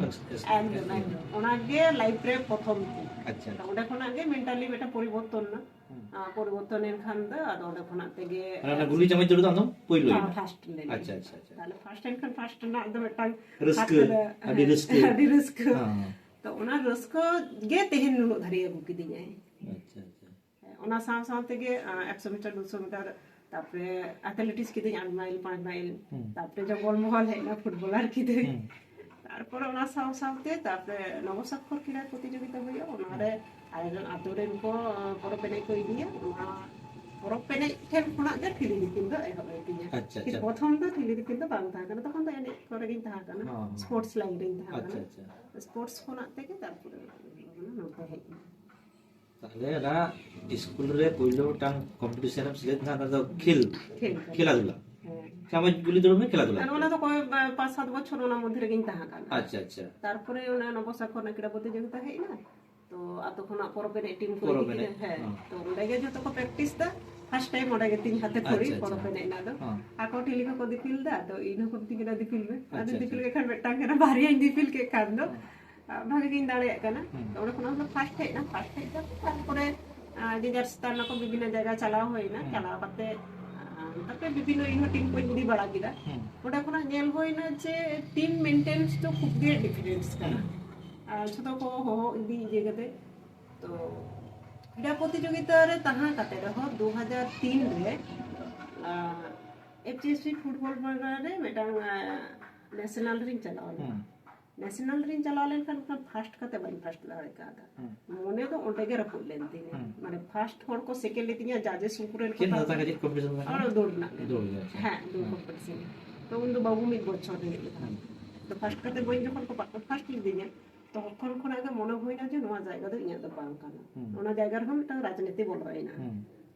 ᱮᱠᱫᱚᱢ, ᱮᱠᱫᱚᱢ᱾ ᱚᱱᱟ ᱜᱮ ᱞᱟᱭᱤᱯᱷ ᱨᱮ ᱯᱨᱚᱛᱷᱚᱢ ᱛᱤᱧ᱾ ᱟᱪᱪᱷᱟ, ᱛᱚ ᱟᱪᱪᱷᱟ᱾ ᱚᱸᱰᱮ ᱠᱷᱚᱱᱟᱜ ᱜᱮ ᱢᱮᱱᱴᱟᱞᱤ ᱢᱤᱫᱴᱟᱝ ᱯᱚᱨᱤᱵᱚᱨᱛᱚᱱ ᱮᱱᱟ᱾ ᱦᱩᱸ᱾ ᱟᱨ ᱯᱚᱨᱤᱵᱚᱨᱛᱚᱱ ᱮᱱᱠᱷᱟᱱ ᱫᱚ ᱟᱫᱚ ᱚᱸᱰᱮ ᱠᱷᱚᱱᱟᱜ ᱛᱮᱜᱮ ᱢᱟᱱᱮ ᱚᱱᱟ ᱜᱩᱞᱤ ᱪᱟᱢᱚᱪ ᱡᱳᱲ ᱫᱚ ᱟᱢ ᱫᱚ ᱯᱳᱭᱞᱳ ᱦᱮᱸ, ᱭᱮᱱᱟ? ᱯᱷᱟᱥᱴ ᱞᱮᱱᱟ᱾ ᱟᱪᱪᱷᱟ, ᱟᱪᱪᱷᱟ, ᱟᱪᱪᱷᱟ᱾ ᱛᱟᱦᱞᱮ ᱯᱷᱟᱥᱴ ᱮᱱᱠᱷᱟᱱ ᱯᱷᱟᱥᱴ ᱨᱮᱱᱟᱜ ᱫᱚ ᱢᱤᱫᱴᱟᱝ ᱨᱟᱹᱥᱠᱟᱹ, ᱦᱟᱛ ᱨᱮ, ᱟᱹᱰᱤ ᱦᱮᱸ, ᱨᱟᱹᱥᱠᱟᱹ᱾ ᱟᱹᱰᱤ ᱨᱟᱹᱥᱠᱟᱹ᱾ ᱦᱮᱸ, ᱦᱮᱸ᱾ ᱛᱚ ᱚᱱᱟ ᱨᱟᱹᱥᱠᱟᱹ ᱜᱮ ᱛᱮᱦᱮᱧ ᱱᱩᱱᱟᱹᱜ ᱫᱷᱟᱹᱨᱤᱡ ᱟᱹᱜᱩ ᱠᱤᱫᱤᱧᱟᱭ᱾ ᱟᱪᱪᱷᱟ, ᱟᱪᱪᱷᱟ᱾ ᱚᱱᱟ ᱥᱟᱶ ᱥᱟᱶ ᱛᱮᱜᱮ, ᱟᱸ, ᱮᱠᱥᱚ ᱢᱤᱴᱟᱨ, ᱫᱩᱥᱚ ᱢᱤᱴᱟᱨ, ᱛᱟᱨᱯᱚᱨᱮ ᱮᱛᱷᱞᱮᱴᱤᱠᱥ ᱠᱤᱫᱟᱹᱧ ᱟᱴ ᱢᱟᱭᱤᱞ, ᱯᱟᱸᱪ ᱢᱟᱭᱤᱞ, ᱦᱩᱸ᱾ ᱛᱟᱨᱯᱚᱨᱮ ᱡᱚᱝᱜᱚᱞ ᱢᱚᱦᱚᱞ ᱦᱮᱡ ᱮᱱᱟ, ᱯᱷᱩᱴᱵᱚᱞᱟᱨ ᱠᱤᱫᱟᱹᱧ᱾ ᱦᱩᱸ᱾ ᱛᱟᱨᱯᱚᱨᱮ ᱚᱱᱟ ᱥᱟᱶ ᱥᱟᱶᱛᱮ ᱛᱟᱨᱯᱚᱨᱮ ᱱᱚᱵᱚ ᱥᱟᱠᱠᱷᱚᱨ ᱠᱨᱤᱲᱟ ᱯᱨᱚᱛᱤᱡᱳᱜᱤᱛᱟ ᱦᱩᱭᱩᱜᱼᱟ, ᱚᱱᱟᱨᱮ ᱦᱩᱸ᱾ ᱟᱞᱮ ᱨᱮᱱ ᱟᱛᱳ ᱨᱮᱱ ᱠᱚ, ᱟᱸ, ᱯᱚᱨᱚᱵᱽ ᱮᱱᱮᱡ ᱠᱚ ᱤᱫᱤᱭᱟ, ᱚᱱᱟ ᱯᱚᱨᱚᱵᱽ ᱮᱱᱮᱡ ᱴᱷᱮᱱ ᱠᱷᱚᱱᱟᱜ ᱜᱮ ᱛᱷᱤᱞᱤ ᱫᱤᱯᱤᱞ ᱫᱚ ᱮᱦᱚᱵ ᱮᱱ ᱛᱤᱧᱟ᱾ ᱟᱪᱪᱷᱟ, ᱟᱪᱪᱷᱟ᱾ ᱯᱨᱚᱛᱷᱚᱢ ᱫᱚ ᱛᱷᱤᱞᱤ ᱫᱤᱯᱤᱞ ᱫᱚ ᱵᱟᱝ ᱛᱟᱦᱮᱸ ᱠᱟᱱᱟ, ᱛᱚᱠᱷᱚᱱ ᱫᱚ ᱮᱱᱮᱡ ᱠᱚᱨᱮ ᱜᱤᱧ ᱛᱟᱦᱮᱸ ᱠᱟᱱᱟ, ᱦᱚᱸ, ᱦᱚᱸ᱾ ᱥᱯᱳᱨᱴᱥ ᱞᱟᱭᱤᱱ ᱨᱤᱧ ᱛᱟᱦᱮᱸ ᱟᱪᱪᱷᱟ, ᱠᱟᱱᱟ᱾ ᱟᱪᱪᱷᱟ᱾ ᱥᱯᱳᱨᱴᱥ ᱠᱷᱚᱱᱟᱜ ᱛᱮᱜᱮ ᱛᱟᱨᱯᱚᱨᱮ ᱱᱚᱛᱮ ᱦᱮᱡ ᱮᱱᱟ᱾ ᱛᱟᱦᱞᱮ ᱚᱱᱟ ᱥᱠᱩᱞ ᱨᱮ ᱯᱳᱭᱞᱳ ᱢᱤᱫᱴᱟᱝ ᱠᱚᱢᱯᱤᱴᱤᱥᱚᱱ ᱮᱢ ᱥᱮᱞᱮᱫ ᱮᱱᱟ, ᱚᱱᱟ ᱫᱚ ᱠᱷᱮᱞ, ᱠᱷᱮᱞ᱾ ᱠᱷᱮᱞᱟ ᱫᱷᱩᱞᱟ᱾ ᱦᱮᱸ᱾ ᱥᱟᱢᱟᱡᱽ ᱜᱩᱞᱤ ᱫᱩᱲᱩᱵ ᱢᱮ, ᱠᱷᱮᱞᱟ ᱫᱷᱩᱞᱟ᱾ ᱟᱨ ᱚᱱᱟ ᱫᱚ ᱠᱚᱭ ᱯᱟᱸᱪ ᱥᱟᱛ ᱵᱚᱪᱷᱚᱨ ᱚᱱᱟ ᱢᱚᱫᱽᱫᱷᱮ ᱨᱮᱜᱤᱧ ᱛᱟᱦᱮᱸ ᱠᱟᱱᱟ᱾ ᱟᱪᱪᱷᱟ, ᱟᱪᱪᱷᱟ᱾ ᱛᱟᱨᱯᱚᱨᱮ ᱚᱱᱟ ᱱᱚᱵᱚ ᱥᱟᱠᱷᱚᱨ ᱨᱮᱱᱟᱜ ᱠᱨᱤᱲᱟ ᱯᱨᱚᱛᱤᱡᱳᱜᱤᱛᱟ ᱦᱮᱡ ᱮᱱᱟ, ᱛᱚ ᱟᱛᱳ ᱠᱷᱚᱱᱟᱜ ᱯᱚᱨᱚᱵᱽ ᱮᱱᱮᱡ ᱴᱤᱢ ᱠᱚ ᱯᱚᱨᱚᱵᱽ ᱤᱫᱤ ᱠᱮᱫᱟ᱾ ᱮᱱᱮᱡ, ᱦᱮᱸ, ᱦᱮᱸ᱾ ᱛᱚ ᱚᱸᱰᱮ ᱜᱮ ᱡᱚᱛᱚ ᱠᱚ ᱯᱨᱮᱠᱴᱤᱥ ᱫᱟ᱾ ᱯᱷᱟᱥᱴ ᱴᱟᱭᱤᱢ ᱚᱸᱰᱮ ᱜᱮ ᱛᱤᱧ ᱦᱟᱛᱮ ᱠᱷᱚᱲᱤ ᱟᱪᱪᱷᱟ, ᱟᱪᱪᱷᱟ᱾ ᱯᱚᱨᱚᱵᱽ ᱮᱱᱮᱡ ᱮᱱᱟ ᱫᱚ᱾ ᱦᱮᱸ᱾ ᱟᱠᱚ ᱴᱷᱤᱞᱤ ᱠᱚᱠᱚ ᱫᱤᱯᱤᱞ ᱫᱟ, ᱟᱫᱚ ᱤᱧ ᱦᱚᱸᱠᱚ ᱢᱤᱛᱟᱹᱧ ᱠᱟᱱᱟ, "ᱫᱤᱯᱤᱞ ᱢᱮ᱾" ᱟᱫᱚ ᱟᱪᱪᱷᱟ, ᱫᱤᱯᱤᱞ ᱟᱪᱪᱷᱟ᱾ ᱠᱮᱫ ᱠᱷᱟᱱ ᱢᱤᱫᱴᱟᱝ ᱠᱟᱱᱟ, ᱵᱟᱨᱭᱟᱧ ᱫᱤᱯᱤᱞ ᱠᱮᱫ ᱠᱷᱟᱱ ᱫᱚ, ᱦᱮᱸ᱾ ᱟ, ᱵᱷᱟᱜᱮ ᱜᱤᱧ ᱫᱟᱲᱮᱭᱟᱜ ᱠᱟᱱᱟ᱾ ᱦᱩᱸ᱾ ᱛᱚ ᱚᱸᱰᱮ ᱠᱷᱚᱱᱟᱜ ᱫᱚ ᱯᱷᱟᱥᱴ ᱦᱮᱡ ᱮᱱᱟ, ᱯᱷᱟᱥᱴ ᱦᱮᱡ ᱠᱟᱛᱮ ᱛᱟᱨᱯᱚᱨᱮ, ᱟ, ᱡᱮ ᱡᱟᱨ ᱥᱮᱛᱟ ᱱᱟᱠᱚ ᱵᱤᱵᱷᱤᱱᱱᱚ ᱡᱟᱭᱜᱟ ᱪᱟᱞᱟᱣ ᱦᱩᱭᱱᱟ, ᱦᱩᱸ᱾ ᱪᱟᱞᱟᱣ ᱠᱟᱛᱮ, ᱟ, ᱛᱟᱨᱯᱚᱨᱮ ᱵᱤᱵᱷᱤᱱᱱᱚ ᱤᱧ ᱦᱚᱸ ᱴᱤᱢ ᱠᱚᱧ ᱤᱫᱤ ᱵᱟᱲᱟ ᱠᱮᱫᱟ᱾ ᱦᱩᱸ᱾ ᱚᱸᱰᱮ ᱠᱷᱚᱱᱟᱜ ᱧᱮᱞ ᱦᱩᱭᱱᱟ ᱡᱮ ᱴᱤᱢ ᱢᱮᱱᱴᱮᱱᱥ ᱫᱚ ᱠᱷᱩᱵ ᱜᱮ ᱰᱤᱯᱷᱟᱨᱮᱱᱥ ᱠᱟᱱᱟ᱾ ᱦᱩᱸ᱾ ᱟᱨ ᱡᱷᱚᱛᱚ ᱠᱚ ᱦᱚᱦᱚ ᱤᱫᱤ ᱤᱭᱟᱹ ᱠᱟᱛᱮ, ᱛᱚ ᱠᱨᱤᱲᱟ ᱯᱨᱚᱛᱤᱡᱳᱜᱤᱛᱟ ᱨᱮ ᱛᱟᱦᱮᱸ ᱠᱟᱛᱮ ᱨᱮᱦᱚᱸ ᱫᱩ ᱦᱟᱡᱟᱨ ᱛᱤᱱ ᱨᱮ, ᱟ, F G S P football ᱨᱮ ᱢᱤᱫᱴᱟᱝ, ᱟ, ᱱᱮᱥᱱᱟᱞ ᱨᱤᱧ ᱪᱟᱞᱟᱣ ᱞᱮᱱᱟ᱾ ᱦᱩᱸ᱾ ᱱᱮᱥᱱᱟᱞ ᱨᱤᱧ ᱪᱟᱞᱟᱣ ᱞᱮᱱᱠᱷᱟᱱ ᱢᱮᱱᱠᱷᱟᱱ ᱯᱷᱟᱥᱴ ᱠᱟᱛᱮ ᱵᱟᱹᱧ ᱯᱷᱟᱥᱴ ᱫᱟᱲᱮ ᱠᱟᱣᱫᱟ᱾ ᱦᱩᱸ᱾ ᱢᱚᱱᱮ ᱫᱚ ᱚᱸᱰᱮ ᱜᱮ ᱨᱟᱹᱯᱩᱫ ᱞᱮᱱ ᱛᱤᱧᱟ᱾ ᱦᱩᱸ᱾ ᱢᱟᱱᱮ ᱯᱷᱟᱥᱴ ᱦᱚᱲ ᱠᱚ ᱥᱮᱠᱮᱱᱰ ᱞᱤᱫᱤᱧᱟ, ᱡᱟᱡᱮᱥ ᱩᱱᱠᱩ ᱨᱮᱱ ᱠᱚ ᱪᱮᱫ ᱛᱟᱦᱮᱸ ᱱᱚᱝᱠᱟ ᱠᱟᱱᱟ᱾ ᱪᱮᱫ ᱠᱚᱢᱯᱤᱴᱤᱥᱚᱱ ᱛᱟᱦᱮᱸ ᱠᱟᱱᱟ? ᱟᱨ ᱫᱟᱹᱲ ᱨᱮᱱᱟᱜ ᱜᱮ᱾ ᱫᱟᱹᱲ ᱜᱮ, ᱟᱪᱪᱷᱟ᱾ ᱦᱮᱸ, ᱫᱟᱹᱲ ᱦᱩᱸ᱾ ᱠᱚᱢᱯᱤᱴᱤᱥᱚᱱ᱾ ᱛᱚ ᱩᱱ ᱫᱚ ᱵᱟᱹᱵᱩ ᱢᱤᱫ ᱵᱚᱪᱷᱚᱨ ᱨᱤᱱᱤᱡ ᱠᱟᱱᱟ᱾ ᱦᱩᱸ᱾ ᱛᱚ ᱯᱷᱟᱥᱴ ᱠᱟᱛᱮ ᱵᱟᱹᱧ ᱡᱚᱠᱷᱚᱱ ᱠᱚ ᱯᱷᱟᱥᱴ ᱞᱤᱫᱤᱧᱟ, ᱛᱚᱠᱷᱚᱱ ᱠᱷᱚᱱᱟᱜ ᱜᱮ ᱢᱚᱱᱮ ᱦᱩᱭᱱᱟ ᱡᱮ ᱱᱚᱣᱟ ᱡᱟᱭᱜᱟ ᱫᱚ ᱤᱧᱟᱹᱜ ᱫᱚ ᱵᱟᱝ ᱠᱟᱱᱟ᱾ ᱦᱩᱸ᱾ ᱚᱱᱟ ᱡᱟᱭᱜᱟ ᱨᱮᱦᱚᱸ ᱢᱤᱫᱴᱟᱝ ᱨᱟᱡᱽᱱᱤᱛᱤ ᱵᱚᱞᱚᱭᱮᱱᱟ᱾ ᱦᱩᱸ᱾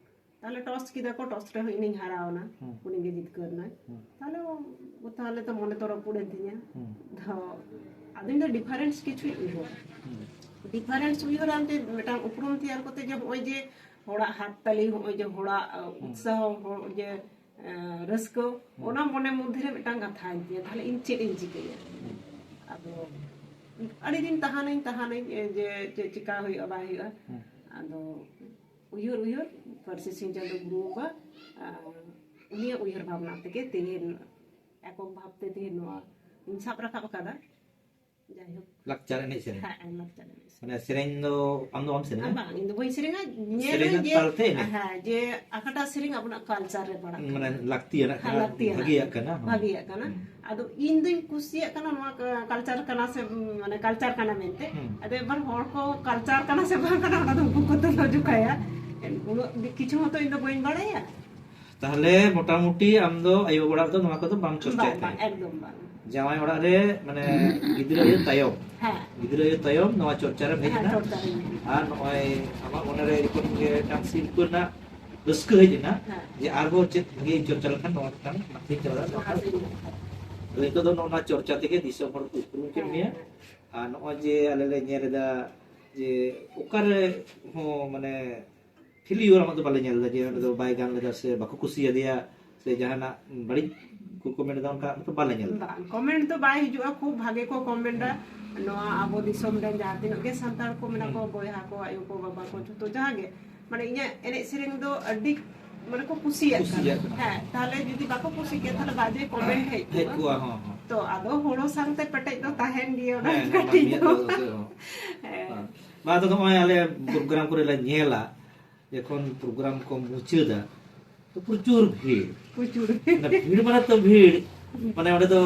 ᱛᱟᱦᱞᱮ ᱴᱚᱥ ᱠᱮᱫᱟ ᱠᱚ, ᱴᱚᱥ ᱨᱮᱦᱚᱸ ᱤᱧᱤᱧ ᱦᱟᱨᱟᱣᱱᱟ, ᱦᱩᱸ᱾ ᱩᱱᱤ ᱜᱮ ᱡᱤᱛᱠᱟᱹᱨ ᱮᱱᱟᱭ᱾ ᱦᱩᱸ᱾ ᱛᱟᱦᱞᱮ ᱚ-, ᱛᱟᱦᱞᱮ ᱛᱚ ᱢᱚᱱᱮ ᱛᱚ ᱨᱟᱹᱯᱩᱫ ᱮᱱ ᱛᱤᱧᱟ᱾ ᱦᱩᱸ᱾ ᱫᱷᱚ-, ᱟᱫᱚ ᱤᱧ ᱫᱚ ᱰᱤᱯᱷᱟᱨᱮᱱᱥ ᱠᱤᱪᱷᱩᱧ ᱩᱭᱦᱟᱹᱨᱟ᱾ ᱦᱩᱸ᱾ ᱰᱤᱯᱷᱟᱨᱮᱱᱥ ᱩᱭᱦᱟᱹᱨ ᱟᱱᱛᱮ ᱢᱤᱫᱴᱟᱝ ᱩᱯᱨᱩᱢ ᱛᱮᱭᱟᱨ ᱠᱟᱛᱮ ᱡᱮ ᱦᱚᱸᱜᱼᱚᱭ ᱡᱮ ᱦᱚᱲᱟᱜ ᱦᱟᱛ ᱛᱟᱹᱞᱤ, ᱦᱚᱸᱜᱼᱚᱭ ᱡᱮ ᱦᱚᱲᱟᱜ, ᱟ, ᱦᱩᱸ᱾ ᱩᱛᱥᱟᱦᱚ, ᱦᱚᱲ ᱡᱮ, ᱮ, ᱨᱟᱹᱥᱠᱟᱹ, ᱦᱩᱸ᱾ ᱚᱱᱟ ᱢᱚᱱᱮ ᱢᱚᱫᱽᱫᱷᱮ ᱨᱮ ᱢᱤᱫᱴᱟᱝ ᱠᱟᱛᱷᱟ ᱮᱱ ᱛᱤᱧᱟ, ᱛᱟᱦᱞᱮ ᱤᱧ ᱪᱮᱫ ᱤᱧ ᱪᱤᱠᱟᱹᱭᱟ? ᱦᱩᱸ᱾ ᱟᱫᱚ ᱟᱹᱰᱤ ᱫᱤᱱ ᱛᱟᱦᱮᱱᱟᱹᱧ, ᱛᱟᱦᱮᱱᱟᱹᱧ, ᱮ, ᱡᱮ ᱪᱮᱫ ᱪᱤᱠᱟ ᱦᱩᱭᱩᱜᱼᱟ, ᱵᱟᱭ ᱦᱩᱭᱩᱜᱼᱟ᱾ ᱦᱩᱸ᱾ ᱟᱫᱚ ᱩᱭᱦᱟᱹᱨ, ᱩᱭᱦᱟᱹᱨ ᱯᱟᱹᱨᱥᱤ ᱥᱤᱧ ᱪᱟᱸᱫᱳ ᱜᱩᱨᱩ ᱵᱟᱵᱟ, ᱟᱨ ᱩᱱᱤᱭᱟᱜ ᱩᱭᱦᱟᱹᱨ ᱵᱷᱟᱵᱽᱱᱟ ᱛᱮᱜᱮ ᱛᱮᱦᱮᱧ ᱮᱠᱚᱠ ᱵᱷᱟᱵᱽ ᱛᱮ ᱛᱮᱦᱮᱧ ᱱᱚᱣᱟ ᱤᱧ ᱥᱟᱵ ᱨᱟᱠᱟᱵ ᱟᱠᱟᱫᱟ᱾ ᱡᱟᱭᱦᱳᱠ᱾ ᱞᱟᱠᱪᱟᱨ ᱮᱱᱮᱡ ᱥᱮᱨᱮᱧ? ᱦᱮᱸ, ᱞᱟᱠᱪᱟᱨ ᱮᱱᱮᱡ ᱥᱮᱨᱮᱧ᱾ ᱢᱟᱱᱮ ᱥᱮᱨᱮᱧ ᱫᱚ ᱟᱢ ᱫᱚ ᱵᱟᱢ ᱥᱮᱨᱮᱧᱟ? ᱟᱨ ᱵᱟᱝ, ᱤᱧ ᱫᱚ ᱵᱟᱹᱧ ᱥᱮᱨᱮᱧᱟ᱾ ᱧᱮᱞ ᱥᱮᱨᱮᱧ ᱟᱹᱧ ᱨᱮᱱᱟᱜ ᱡᱮ, ᱛᱟᱞ ᱛᱮ ᱮᱱᱮᱡ? ᱦᱮᱸ, ᱡᱮ ᱚᱠᱟᱴᱟᱜ ᱥᱮᱨᱮᱧ ᱟᱵᱚᱱᱟᱜ ᱠᱟᱞᱪᱟᱨ ᱨᱮ ᱯᱟᱲᱟᱜ ᱢᱟᱱᱮ ᱠᱟᱱᱟ᱾ ᱞᱟᱹᱠᱛᱤᱭᱟᱱᱟᱜ ᱦᱮᱸ, ᱠᱟᱱᱟ, ᱞᱟᱹᱠᱛᱤᱭᱟᱱᱟᱜ᱾ ᱵᱷᱟᱹᱜᱤᱭᱟᱜ ᱠᱟᱱᱟ᱾ ᱦᱩᱸ᱾ ᱟᱫᱚ ᱤᱧ ᱫᱚᱧ ᱠᱩᱥᱤᱭᱟᱜ ᱠᱟᱱᱟ ᱱᱚᱣᱟ ᱠᱟ-, ᱠᱟᱞᱪᱟᱨ ᱠᱟᱱᱟ ᱥᱮ, ᱢᱟᱱᱮ ᱠᱟᱞᱪᱟᱨ ᱠᱟᱱᱟ ᱢᱮᱱᱛᱮ᱾ ᱦᱩᱸ᱾ ᱟᱫᱚ ᱮᱵᱟᱨ ᱦᱚᱲ ᱠᱚ ᱠᱟᱞᱪᱟᱨ ᱠᱟᱱᱟ ᱥᱮ ᱵᱟᱝ ᱠᱟᱱᱟ, ᱚᱱᱟ ᱫᱚ ᱩᱱᱠᱩ ᱠᱚ ᱛᱩᱞᱟᱹ ᱡᱚᱠᱷᱟᱭᱟ᱾ ᱩᱱᱟᱹᱜ ᱫᱤ-, ᱠᱤᱪᱷᱩ ᱦᱚᱸᱛᱚ ᱤᱧ ᱫᱚ ᱵᱟᱹᱧ ᱵᱟᱲᱟᱭᱟ᱾ ᱛᱟᱦᱞᱮ ᱢᱚᱴᱟᱢᱩᱴᱤ ᱟᱢ ᱫᱚ ᱟᱭᱳ ᱵᱟᱵᱟ ᱚᱲᱟᱜ ᱨᱮᱫᱚ ᱱᱚᱣᱟ ᱠᱚᱫᱚ ᱵᱟᱢ ᱪᱚᱨᱪᱟᱭ ᱵᱟᱝ, ᱵᱟᱝ, ᱛᱟᱦᱮᱸᱫ? ᱮᱠᱫᱚᱢ ᱵᱟᱝ᱾ ᱡᱟᱶᱟᱭ ᱚᱲᱟᱜ ᱨᱮ ᱢᱟᱱᱮ ᱜᱤᱫᱽᱨᱟᱹ ᱤᱭᱟᱹ ᱛᱟᱭᱚᱢ, ᱦᱮᱸ᱾ ᱜᱤᱫᱽᱨᱟᱹ ᱤᱭᱟᱹ ᱛᱟᱭᱚᱢ ᱱᱚᱣᱟ ᱪᱚᱨᱪᱟ ᱨᱮᱢ ᱦᱮᱡ ᱮᱱᱟ᱾ ᱟᱨ ᱱᱚᱜᱼᱚᱭ ᱟᱢᱟᱜ ᱢᱚᱱᱮᱨᱮ ᱡᱚᱠᱷᱚᱱ ᱜᱮ ᱢᱤᱫᱴᱟᱝ ᱥᱤᱨᱯᱟᱹ ᱨᱮᱱᱟᱜ ᱨᱟᱹᱥᱠᱟᱹ ᱦᱮᱡ ᱮᱱᱟ, ᱦᱮᱸ᱾ ᱡᱮ ᱟᱨᱦᱚᱸ ᱪᱮᱫ ᱵᱷᱟᱜᱮ ᱪᱚᱨᱪᱟ ᱞᱮᱠᱷᱟᱱ ᱱᱚᱣᱟ ᱢᱤᱫᱴᱟᱝ ᱞᱟᱦᱟᱥᱮᱫ ᱪᱟᱞᱟᱣ ᱫᱟᱲᱮᱭᱟᱜᱼᱟ᱾ ᱞᱟᱦᱟᱥᱮᱫ᱾ ᱟᱫᱚ ᱱᱤᱛᱚᱜ ᱫᱚ ᱱᱚᱜᱼᱚ ᱱᱚᱣᱟ ᱪᱚᱨᱪᱟ ᱛᱮᱜᱮ ᱫᱤᱥᱚᱢ ᱦᱚᱲ ᱠᱚ ᱩᱯᱨᱩᱢ ᱠᱮᱫ ᱢᱮᱭᱟ᱾ ᱟᱨ ᱱᱚᱜᱼᱚᱭ ᱡᱮ ᱟᱞᱮ ᱞᱮ ᱧᱮᱞ ᱮᱫᱟ ᱡᱮ ᱚᱠᱟᱨᱮ ᱦᱚᱸ ᱢᱟᱱᱮ ᱯᱷᱮᱞᱤᱭᱳᱨ ᱟᱢᱟᱜ ᱫᱚ ᱵᱟᱞᱮ ᱧᱮᱞ ᱮᱫᱟ, ᱡᱮ ᱚᱸᱰᱮ ᱫᱚ ᱵᱟᱭ ᱜᱟᱱ ᱞᱮᱫᱟ ᱥᱮ ᱵᱟᱠᱚ ᱠᱩᱥᱤᱭᱟᱫᱮᱭᱟ ᱥᱮ ᱡᱟᱦᱟᱱᱟᱜ ᱵᱟᱹᱲᱤᱡ ᱠᱚ ᱠᱚᱢᱮᱱᱴ ᱮᱫᱟ, ᱚᱱᱠᱟ ᱢᱚᱛᱚ ᱵᱟᱞᱮ ᱧᱮᱞ ᱮᱫᱟ᱾ ᱵᱟᱝ, ᱠᱚᱢᱮᱱᱴ ᱫᱚ ᱵᱟᱭ ᱦᱤᱡᱩᱜᱼᱟ, ᱠᱷᱩᱵ ᱵᱷᱟᱜᱮ ᱠᱚ ᱠᱚᱢᱮᱱᱴᱟ᱾ ᱱᱚᱣᱟ ᱟᱵᱚ ᱫᱤᱥᱚᱢ ᱨᱮ ᱡᱟᱦᱟᱸ ᱛᱤᱱᱟᱹᱜ ᱜᱮ ᱥᱟᱱᱛᱟᱲ ᱠᱚ ᱢᱮᱱᱟᱜ ᱠᱚᱣᱟ, ᱵᱚᱭᱦᱟ ᱠᱚ, ᱟᱭᱳ ᱠᱚ, ᱵᱟᱵᱟ ᱠᱚ, ᱡᱷᱚᱛᱚ ᱡᱟᱦᱟᱸ ᱜᱮ, ᱢᱟᱱᱮ ᱤᱧᱟᱹᱜ ᱮᱱᱮᱡ ᱥᱮᱨᱮᱧ ᱫᱚ ᱟᱹᱰᱤ ᱢᱟᱱᱮ ᱠᱚ ᱠᱩᱥᱤᱭᱟᱜ ᱠᱟᱱᱟ᱾ ᱠᱩᱥᱤᱭᱟᱜ ᱠᱟᱱᱟ᱾ ᱦᱮᱸ, ᱛᱟᱦᱞᱮ ᱡᱩᱫᱤ ᱵᱟᱠᱚ ᱠᱩᱥᱤ ᱠᱮᱭᱟ, ᱛᱟᱦᱞᱮ ᱵᱟᱡᱮ ᱠᱚᱢᱮᱱᱴ ᱦᱮᱡ ᱦᱮᱡ ᱠᱚᱜᱼᱟ᱾ ᱠᱚᱜᱼᱟ, ᱦᱚᱸ, ᱦᱚᱸ᱾ ᱛᱚ ᱟᱫᱚ ᱦᱳᱲᱳ ᱥᱟᱶᱛᱮ ᱯᱮᱴᱮᱡ ᱫᱚ ᱛᱟᱦᱮᱱ ᱜᱮᱭᱟ, ᱚᱱᱟ ᱦᱮᱸ, ᱦᱮᱸ, ᱠᱟᱹᱴᱤᱡ ᱢᱟᱹᱱᱢᱤᱭᱟᱜ ᱫᱚ᱾ ᱫᱚ ᱟᱫᱚ, ᱦᱮᱸ᱾ ᱦᱮᱸ᱾ ᱵᱟ, ᱟᱫᱚ ᱱᱚᱜᱼᱚᱭ ᱟᱞᱮ ᱯᱨᱳᱜᱨᱟᱢ ᱠᱚᱨᱮ ᱞᱮ ᱧᱮᱞᱟ, ᱡᱚᱠᱷᱚᱱ ᱯᱨᱳᱜᱨᱟᱢ ᱠᱚ ᱢᱩᱪᱟᱹᱫᱟ, ᱛᱚ ᱯᱨᱚᱪᱩᱨ ᱵᱷᱤᱲ᱾ ᱯᱨᱚᱪᱩᱨ᱾ ᱢᱟᱱᱮ ᱵᱷᱤᱲ ᱢᱟᱱᱮ ᱛᱚ ᱵᱷᱤᱲ, ᱢᱟᱱᱮ ᱚᱸᱰᱮ ᱫᱚ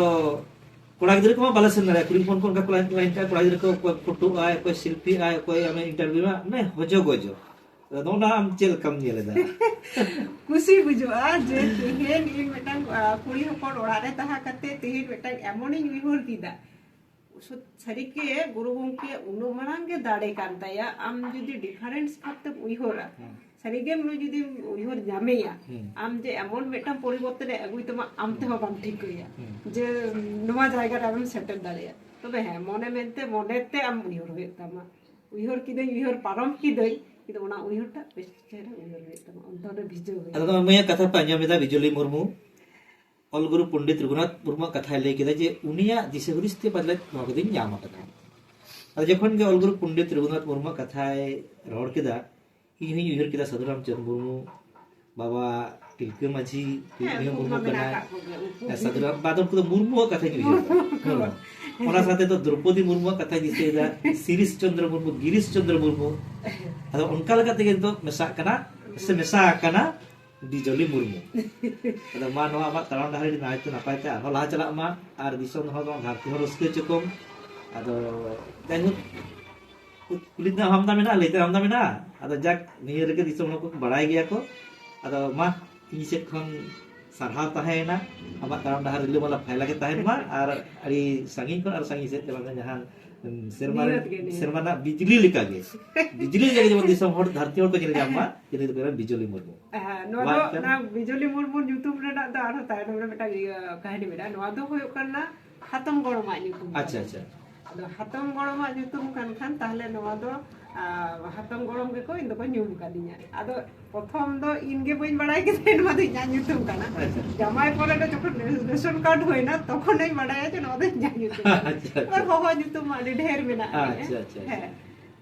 ᱠᱚᱲᱟ ᱜᱤᱫᱽᱨᱟᱹ ᱠᱚᱢᱟ ᱵᱟᱞᱮ ᱥᱮᱱ ᱫᱟᱲᱮᱭᱟᱜᱼᱟ, ᱠᱩᱲᱤ ᱦᱚᱯᱚᱱ ᱠᱚ ᱚᱱᱠᱟ ᱠᱚ ᱞᱟᱭᱤᱱ ᱠᱟᱜᱼᱟ, ᱠᱚᱲᱟ ᱜᱤᱫᱽᱨᱟᱹ ᱠᱚ ᱚᱠᱚᱭ ᱯᱷᱳᱴᱳ ᱟᱭ, ᱚᱠᱚᱭ ᱥᱮᱞᱯᱷᱤ ᱟᱭ, ᱚᱠᱚᱭ ᱟᱢᱮ ᱤᱱᱴᱟᱨᱵᱷᱤᱭᱩ ᱟᱭ, ᱢᱟᱱᱮ ᱦᱚᱡᱚ ᱜᱚᱡᱚ᱾ ᱟᱫᱚ ᱱᱚᱜᱼᱚ ᱱᱟ ᱟᱢ ᱪᱮᱫ ᱞᱮᱠᱟᱢ ᱧᱮᱞ ᱮᱫᱟ? ᱠᱩᱥᱤ ᱵᱩᱡᱷᱟᱹᱜᱼᱟ ᱡᱮ ᱛᱮᱦᱮᱧ ᱤᱧ ᱢᱤᱫᱴᱟᱝ, ᱟ, ᱠᱩᱲᱤ ᱦᱚᱯᱚᱱ ᱚᱲᱟᱜ ᱨᱮ ᱛᱟᱦᱮᱸ ᱠᱟᱛᱮ ᱛᱮᱦᱮᱧ ᱢᱤᱫᱴᱟᱝ ᱮᱢᱚᱱᱤᱧ ᱩᱭᱦᱟᱹᱨ ᱠᱮᱫᱟ᱾ ᱥᱩ-, ᱥᱟᱹᱨᱤᱜᱮ ᱜᱩᱨᱩ ᱜᱚᱢᱠᱮ ᱩᱱᱟᱹᱜ ᱢᱟᱨᱟᱝ ᱜᱮ ᱫᱟᱲᱮ ᱠᱟᱱ ᱛᱟᱭᱟ, ᱟᱢ ᱡᱩᱫᱤ ᱰᱤᱯᱷᱟᱨᱮᱱᱥ ᱵᱷᱟᱵᱛᱮᱢ ᱩᱭᱦᱟᱹᱨᱟ, ᱦᱩᱸ᱾ ᱥᱟᱹᱨᱤᱜᱮ ᱩᱱᱤ ᱡᱩᱫᱤᱢ ᱩᱭᱦᱟᱹᱨ ᱧᱟᱢᱮᱭᱟ, ᱦᱩᱸ᱾ ᱟᱢ ᱡᱮ ᱮᱢᱚᱱ ᱢᱤᱫᱴᱟᱝ ᱯᱚᱨᱤᱵᱚᱨᱛᱚᱱᱮ ᱟᱹᱜᱩᱭ ᱛᱟᱢᱟ, ᱟᱢ ᱛᱮᱦᱚᱸ ᱵᱟᱢ ᱴᱷᱤᱠᱟᱹᱭᱟ ᱦᱩᱸ᱾ ᱡᱮ ᱱᱚᱣᱟ ᱡᱟᱭᱜᱟ ᱨᱮ ᱟᱢᱮᱢ ᱥᱮᱴᱮᱨ ᱫᱟᱲᱮᱭᱟᱜᱼᱟ᱾ ᱛᱚᱵᱮ ᱦᱮᱸ, ᱢᱚᱱᱮ ᱢᱮᱱᱛᱮ, ᱢᱚᱱᱮᱛᱮ ᱟᱢ ᱩᱭᱦᱟᱹᱨ ᱦᱩᱭᱩᱜ ᱛᱟᱢᱟ, ᱩᱭᱦᱟᱹᱨ ᱠᱤᱫᱟᱹᱧ, ᱩᱭᱦᱟᱹᱨ ᱯᱟᱨᱚᱢ ᱠᱤᱫᱟᱹᱧ, ᱠᱤᱱᱛᱩ ᱚᱱᱟ ᱩᱭᱦᱟᱹᱨᱴᱟᱜ ᱵᱮᱥ ᱪᱮᱦᱨᱟ ᱩᱭᱦᱟᱹᱨ ᱦᱩᱭᱩᱜ ᱛᱟᱢᱟ, ᱚᱱᱛᱚᱨ ᱨᱮ ᱵᱷᱤᱡᱟᱹᱣ ᱦᱩᱭᱩᱜ ᱟᱫᱚ ᱛᱟᱢᱟ᱾ ᱱᱚᱜᱼᱚᱭ ᱢᱟᱹᱭᱟᱜ ᱠᱟᱛᱷᱟ ᱯᱮ ᱟᱸᱡᱚᱢ ᱮᱫᱟ, ᱵᱤᱡᱚᱞᱤ ᱢᱩᱨᱢᱩ, ᱚᱞ ᱜᱩᱨᱩ ᱯᱚᱱᱰᱤᱛ ᱨᱚᱜᱷᱩᱱᱟᱛᱷ ᱢᱩᱨᱢᱩᱣᱟᱜ ᱠᱟᱛᱷᱟᱭ ᱞᱟᱹᱭ ᱠᱮᱫᱟ ᱡᱮ ᱩᱱᱤᱭᱟᱜ ᱫᱤᱥᱟᱹ ᱦᱩᱫᱤᱥ ᱛᱮ ᱯᱟᱞᱮᱫ ᱱᱚᱣᱟ ᱠᱚᱫᱚᱧ ᱧᱟᱢ ᱟᱠᱟᱫᱟ᱾ ᱟᱫᱚ ᱡᱚᱠᱷᱚᱱ ᱜᱮ ᱚᱞ ᱜᱩᱨᱩ ᱯᱚᱱᱰᱤᱛ ᱨᱚᱜᱷᱩᱱᱟᱛᱷ ᱢᱩᱨᱢᱩᱣᱟᱜ ᱠᱟᱛᱷᱟᱭ ᱨᱚᱲ ᱠᱮᱫᱟ, ᱤᱧ ᱦᱚᱧ ᱩᱭᱦᱟᱹᱨ ᱠᱮᱫᱟ ᱥᱟᱹᱫᱷᱩ ᱨᱟᱢᱪᱟᱸᱫᱽ ᱢᱩᱨᱢᱩ, ᱵᱟᱵᱟ ᱛᱤᱞᱠᱟᱹ ᱢᱟᱹᱡᱷᱤ, ᱦᱮᱸ, ᱩᱱᱤ ᱦᱚᱸ ᱩᱱᱠᱩ ᱢᱩᱨᱢᱩ ᱢᱟ ᱢᱮᱱᱟᱜ ᱠᱟᱱᱟᱭ᱾ ᱟᱠᱟᱫ ᱠᱚᱜᱮ, ᱩᱱᱠᱩ ᱦᱮᱸ, ᱜᱮ᱾ ᱥᱟᱹᱫᱷᱩ ᱨᱟᱢ, ᱵᱟᱫ ᱩᱱᱠᱩ ᱫᱚ ᱢᱩᱨᱢᱩᱣᱟᱜ ᱠᱟᱛᱷᱟᱧ ᱩᱭᱦᱟᱹᱨ ᱮᱫᱟ᱾ ᱦᱮᱸ᱾ ᱚᱱᱟ ᱥᱟᱶᱛᱮ ᱫᱚ ᱫᱨᱚᱯᱚᱫᱤ ᱢᱩᱨᱢᱩᱣᱟᱜ ᱠᱟᱛᱷᱟᱧ ᱫᱤᱥᱟᱹᱭᱮᱫᱟ, ᱥᱤᱨᱤᱥ ᱪᱚᱱᱫᱨᱚ ᱢᱩᱨᱢᱩ, ᱜᱤᱨᱤᱥ ᱪᱚᱱᱫᱨᱚ ᱢᱩᱨᱢᱩ᱾ ᱟᱫᱚ ᱚᱱᱠᱟ ᱞᱮᱠᱟ ᱛᱮᱜᱮ ᱱᱤᱛᱚᱜ ᱢᱮᱥᱟᱜ ᱠᱟᱱᱟ, ᱥᱮ ᱢᱮᱥᱟ ᱟᱠᱟᱱᱟ ᱵᱤᱡᱚᱞᱤ ᱢᱩᱨᱢᱩ᱾ ᱟᱫᱚ ᱢᱟ, ᱱᱚᱣᱟ ᱟᱢᱟᱜ ᱛᱟᱲᱟᱢ ᱰᱟᱦᱟᱨ ᱟᱹᱰᱤ ᱱᱟᱭᱛᱮ ᱱᱟᱯᱟᱭ ᱛᱮ ᱟᱨᱦᱚᱸ ᱞᱟᱦᱟ ᱪᱟᱞᱟᱜ ᱢᱟ, ᱟᱨ ᱫᱤᱥᱚᱢ ᱦᱚᱲ ᱫᱚ ᱫᱷᱟᱹᱨᱛᱤ ᱦᱚᱸ ᱨᱟᱹᱥᱠᱟᱹ ᱦᱚᱪᱚ ᱠᱚᱢ᱾ ᱟᱫᱚ ᱡᱟᱭᱦᱳᱠ, ᱠᱩᱞᱤ ᱨᱮᱱᱟᱜ ᱦᱚᱸ ᱟᱢᱫᱟ ᱢᱮᱱᱟᱜᱼᱟ, ᱞᱟᱹᱭ ᱛᱮ ᱟᱢᱫᱟ ᱢᱮᱱᱟᱜᱼᱟ᱾ ᱟᱫᱚ ᱡᱟᱠ, ᱱᱤᱭᱟᱹ ᱨᱮᱜᱮ ᱫᱤᱥᱚᱢ ᱦᱚᱲ ᱠᱚ ᱵᱟᱲᱟᱭ ᱜᱮᱭᱟ ᱠᱚ᱾ ᱟᱫᱚ ᱢᱟ, ᱤᱧ ᱥᱮᱫ ᱠᱷᱚᱱ ᱥᱟᱨᱦᱟᱣ ᱛᱟᱦᱮᱸᱭᱮᱱᱟ᱾ ᱟᱢᱟᱜ ᱛᱟᱲᱟᱢ ᱰᱟᱦᱟᱨ ᱨᱤᱞᱟᱹᱢᱟᱞᱟ ᱯᱷᱟᱭᱞᱟ ᱜᱮ ᱛᱟᱦᱮᱱ ᱢᱟ, ᱟᱨ ᱟᱹᱰᱤ ᱥᱟᱺᱜᱤᱧ ᱠᱷᱚᱱ ᱟᱨ ᱥᱟᱺᱜᱤᱧ ᱥᱮᱫ ᱪᱟᱞᱟᱜ ᱢᱮ, ᱡᱟᱦᱟᱸ ᱩᱸ, ᱥᱮᱨᱢᱟ ᱨᱮ, ᱱᱤᱦᱟᱹᱛ ᱜᱮ, ᱱᱤᱦᱟᱹᱛ᱾ ᱥᱮᱨᱢᱟ ᱨᱮᱱᱟᱜ ᱵᱤᱡᱽᱞᱤ ᱞᱮᱠᱟᱜᱮ, ᱵᱤᱡᱽᱞᱤ ᱞᱮᱠᱟ ᱡᱮᱢᱚᱱ ᱫᱤᱥᱚᱢ ᱦᱚᱲ, ᱫᱷᱟᱹᱨᱛᱤ ᱦᱚᱲ ᱠᱚ ᱧᱮᱞ ᱧᱟᱢ ᱢᱟ, ᱡᱮ ᱱᱩᱭ ᱫᱚ ᱠᱟᱱᱟᱭ ᱵᱤᱡᱚᱞᱤ ᱢᱩᱨᱢᱩ᱾ ᱦᱮᱸ, ᱱᱚᱣᱟ ᱫᱚ, ᱢᱟ, ᱮᱱᱠᱷᱟᱱ ᱚᱱᱟ ᱵᱤᱡᱚᱞᱤ ᱢᱩᱨᱢᱩ ᱧᱩᱛᱩᱢ ᱨᱮᱱᱟᱜ ᱫᱚ ᱟᱨᱦᱚᱸ ᱛᱟᱭᱱᱚᱢ ᱨᱮ ᱢᱤᱫᱴᱟᱝ ᱤᱭᱟᱹ ᱠᱟᱹᱦᱱᱤ ᱢᱮᱱᱟᱜᱼᱟ᱾ ᱱᱚᱣᱟ ᱫᱚ ᱦᱩᱭᱩᱜ ᱠᱟᱱᱟ ᱦᱟᱛᱚᱢ ᱜᱚᱲᱚᱢᱟᱜ ᱧᱩᱛᱩᱢ ᱠᱟᱱᱟ᱾ ᱟᱪᱪᱷᱟ, ᱟᱪᱪᱷᱟ᱾ ᱟᱫᱚ ᱦᱟᱛᱚᱢ ᱜᱚᱲᱚᱢᱟᱜ ᱧᱩᱛᱩᱢ ᱠᱟᱱ ᱠᱷᱟᱱ, ᱛᱟᱦᱞᱮ ᱱᱚᱣᱟ ᱫᱚ, ᱟ, ᱦᱟᱛᱚᱢ ᱜᱚᱲᱚᱢ ᱜᱮᱠᱚ ᱤᱧ ᱫᱚᱠᱚ ᱧᱩᱢ ᱠᱟᱫᱤᱧᱟ᱾ ᱟᱫᱚ ᱯᱨᱚᱛᱷᱚᱢ ᱫᱚ ᱤᱧ ᱜᱮ ᱵᱟᱹᱧ ᱵᱟᱲᱟᱭ ᱠᱮᱫᱟ ᱱᱚᱣᱟ ᱫᱚ ᱤᱧᱟᱹᱜ ᱧᱩᱛᱩᱢ ᱠᱟᱱᱟ᱾ ᱟᱪᱪᱷᱟ᱾ ᱡᱟᱢᱟᱭ ᱯᱚᱨᱮ ᱫᱚ ᱡᱚᱠᱷᱚᱱ ᱨᱮᱥᱚᱱ ᱠᱟᱨᱰ ᱦᱩᱭᱱᱟ, ᱛᱚᱠᱷᱚᱱᱤᱧ ᱵᱟᱲᱟᱭᱟ ᱡᱮ ᱱᱚᱣᱟ ᱫᱚ ᱤᱧᱟᱹᱜ ᱧᱩᱛᱩᱢ ᱠᱟᱱᱟ᱾ ᱟᱪᱪᱷᱟ, ᱟᱪᱪᱷᱟ᱾ ᱟᱨ ᱦᱚᱦᱚ ᱧᱩᱛᱩᱢ ᱢᱟ ᱟᱹᱰᱤ ᱰᱷᱮᱨ ᱢᱮᱱᱟᱜᱼᱟ᱾ ᱟᱪᱪᱷᱟ, ᱟᱪᱪᱷᱟ, ᱟᱪᱪᱷᱟ᱾ ᱦᱮᱸ᱾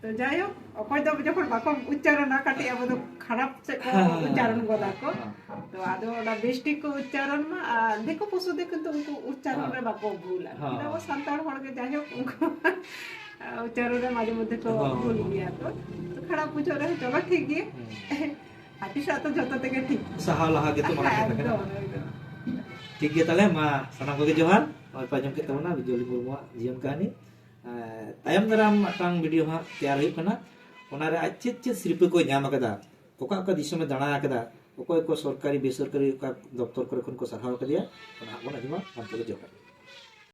ᱛᱚ ᱡᱟᱭᱦᱳᱠ, ᱚᱠᱚᱭ ᱫᱚ ᱡᱚᱠᱷᱚᱱ ᱵᱟᱠᱚ ᱩᱪᱪᱟᱨᱚᱱᱟ, ᱠᱟᱹᱴᱤᱡ ᱟᱵᱚ ᱫᱚ ᱠᱷᱟᱨᱟᱯ ᱥᱮᱫ ᱠᱚ ᱦᱮᱸ, ᱦᱮᱸ, ᱩᱪᱪᱟᱨᱚᱱ ᱦᱮᱸ, ᱜᱚᱫᱟ ᱠᱚ᱾ ᱦᱮᱸ᱾ ᱛᱚ ᱟᱫᱚ ᱚᱱᱟ ᱵᱮᱥ ᱴᱷᱤᱠ ᱠᱚ ᱩᱪᱪᱟᱨᱚᱱ ᱢᱟ, ᱟᱨ ᱫᱤᱠᱩ ᱯᱩᱥᱩ ᱫᱚ ᱠᱤᱱᱛᱩ ᱩᱱᱠᱩ ᱩᱪᱪᱟᱨᱚᱱ ᱦᱮᱸ᱾ ᱨᱮ ᱵᱟᱠᱚ ᱵᱷᱩᱞᱟ᱾ ᱦᱮᱸ᱾ ᱠᱤᱱᱛᱩ ᱟᱵᱚ ᱥᱟᱱᱛᱟᱲ ᱦᱚᱲ ᱜᱮ ᱡᱟᱭᱦᱳᱠ ᱩᱱᱠᱩ ᱩᱪᱪᱟᱨᱚᱱ ᱨᱮ ᱢᱟᱡᱷᱮ ᱢᱚᱫᱽᱫᱷᱮ ᱠᱚ ᱦᱮᱸ, ᱵᱷᱩᱞ ᱦᱮᱸ᱾ ᱜᱮᱭᱟ ᱠᱚ᱾ ᱛᱚ ᱠᱷᱟᱨᱟᱯ ᱵᱩᱡᱷᱟᱹᱜ ᱨᱮᱦᱚᱸ ᱪᱚᱞᱚ ᱴᱷᱤᱠ ᱜᱮᱭᱟ᱾ ᱦᱮᱸ᱾ ᱦᱟᱹᱛᱤ ᱥᱟᱶ ᱛᱚ ᱡᱷᱚᱛᱚ ᱛᱮᱜᱮ ᱴᱷᱤᱠ᱾ ᱥᱟᱦᱟᱣ ᱞᱟᱦᱟ ᱜᱮᱛᱚ ᱢᱟᱨᱟᱝ ᱠᱟᱛᱷᱟ ᱠᱟᱱᱟ᱾ ᱮᱠᱫᱚᱢ, ᱮᱠᱫᱚᱢ᱾ ᱴᱷᱤᱠ ᱜᱮᱭᱟ, ᱛᱟᱦᱞᱮ ᱢᱟ ᱥᱟᱱᱟᱢ ᱠᱚᱜᱮ ᱡᱚᱦᱟᱨ᱾ ᱱᱚᱜᱼᱚᱭ ᱯᱮ ᱟᱸᱡᱚᱢ ᱠᱮᱫ ᱛᱟᱵᱚᱱᱟ ᱵᱤᱡᱚᱞᱤ ᱢᱩᱨᱢᱩᱣᱟᱜ ᱡᱤᱭᱚᱱ ᱠᱟᱹᱦᱱᱤ᱾ ᱮᱸ, ᱛᱟᱭᱚᱢ ᱫᱟᱨᱟᱢ ᱢᱤᱫᱴᱟᱝ ᱵᱷᱤᱰᱤᱭᱳ ᱦᱟᱸᱜ ᱛᱮᱭᱟᱨ ᱦᱩᱭᱩᱜ ᱠᱟᱱᱟ, ᱚᱱᱟᱨᱮ ᱟᱡ ᱪᱮᱫ ᱪᱮᱫ ᱥᱤᱨᱯᱟᱹ ᱠᱚᱭ ᱧᱟᱢ ᱟᱠᱟᱫᱟ, ᱚᱠᱟ ᱚᱠᱟ ᱫᱤᱥᱚᱢᱮ ᱫᱟᱬᱟ ᱟᱠᱟᱫᱟ, ᱚᱠᱚᱭ ᱠᱚ ᱥᱚᱨᱠᱟᱨᱤ ᱵᱮᱥᱚᱨᱠᱟᱨᱤ ᱚᱠᱟ ᱫᱚᱯᱛᱚᱨ ᱠᱚᱨᱮ ᱠᱷᱚᱱ ᱠᱚ ᱥᱟᱨᱦᱟᱣ ᱟᱠᱟᱫᱮᱭᱟ, ᱚᱱᱟ ᱦᱟᱸᱜ ᱵᱚᱱ ᱟᱸᱡᱚᱢᱟ᱾ ᱢᱟ ᱛᱚᱵᱮ ᱡᱚᱦᱟᱨ᱾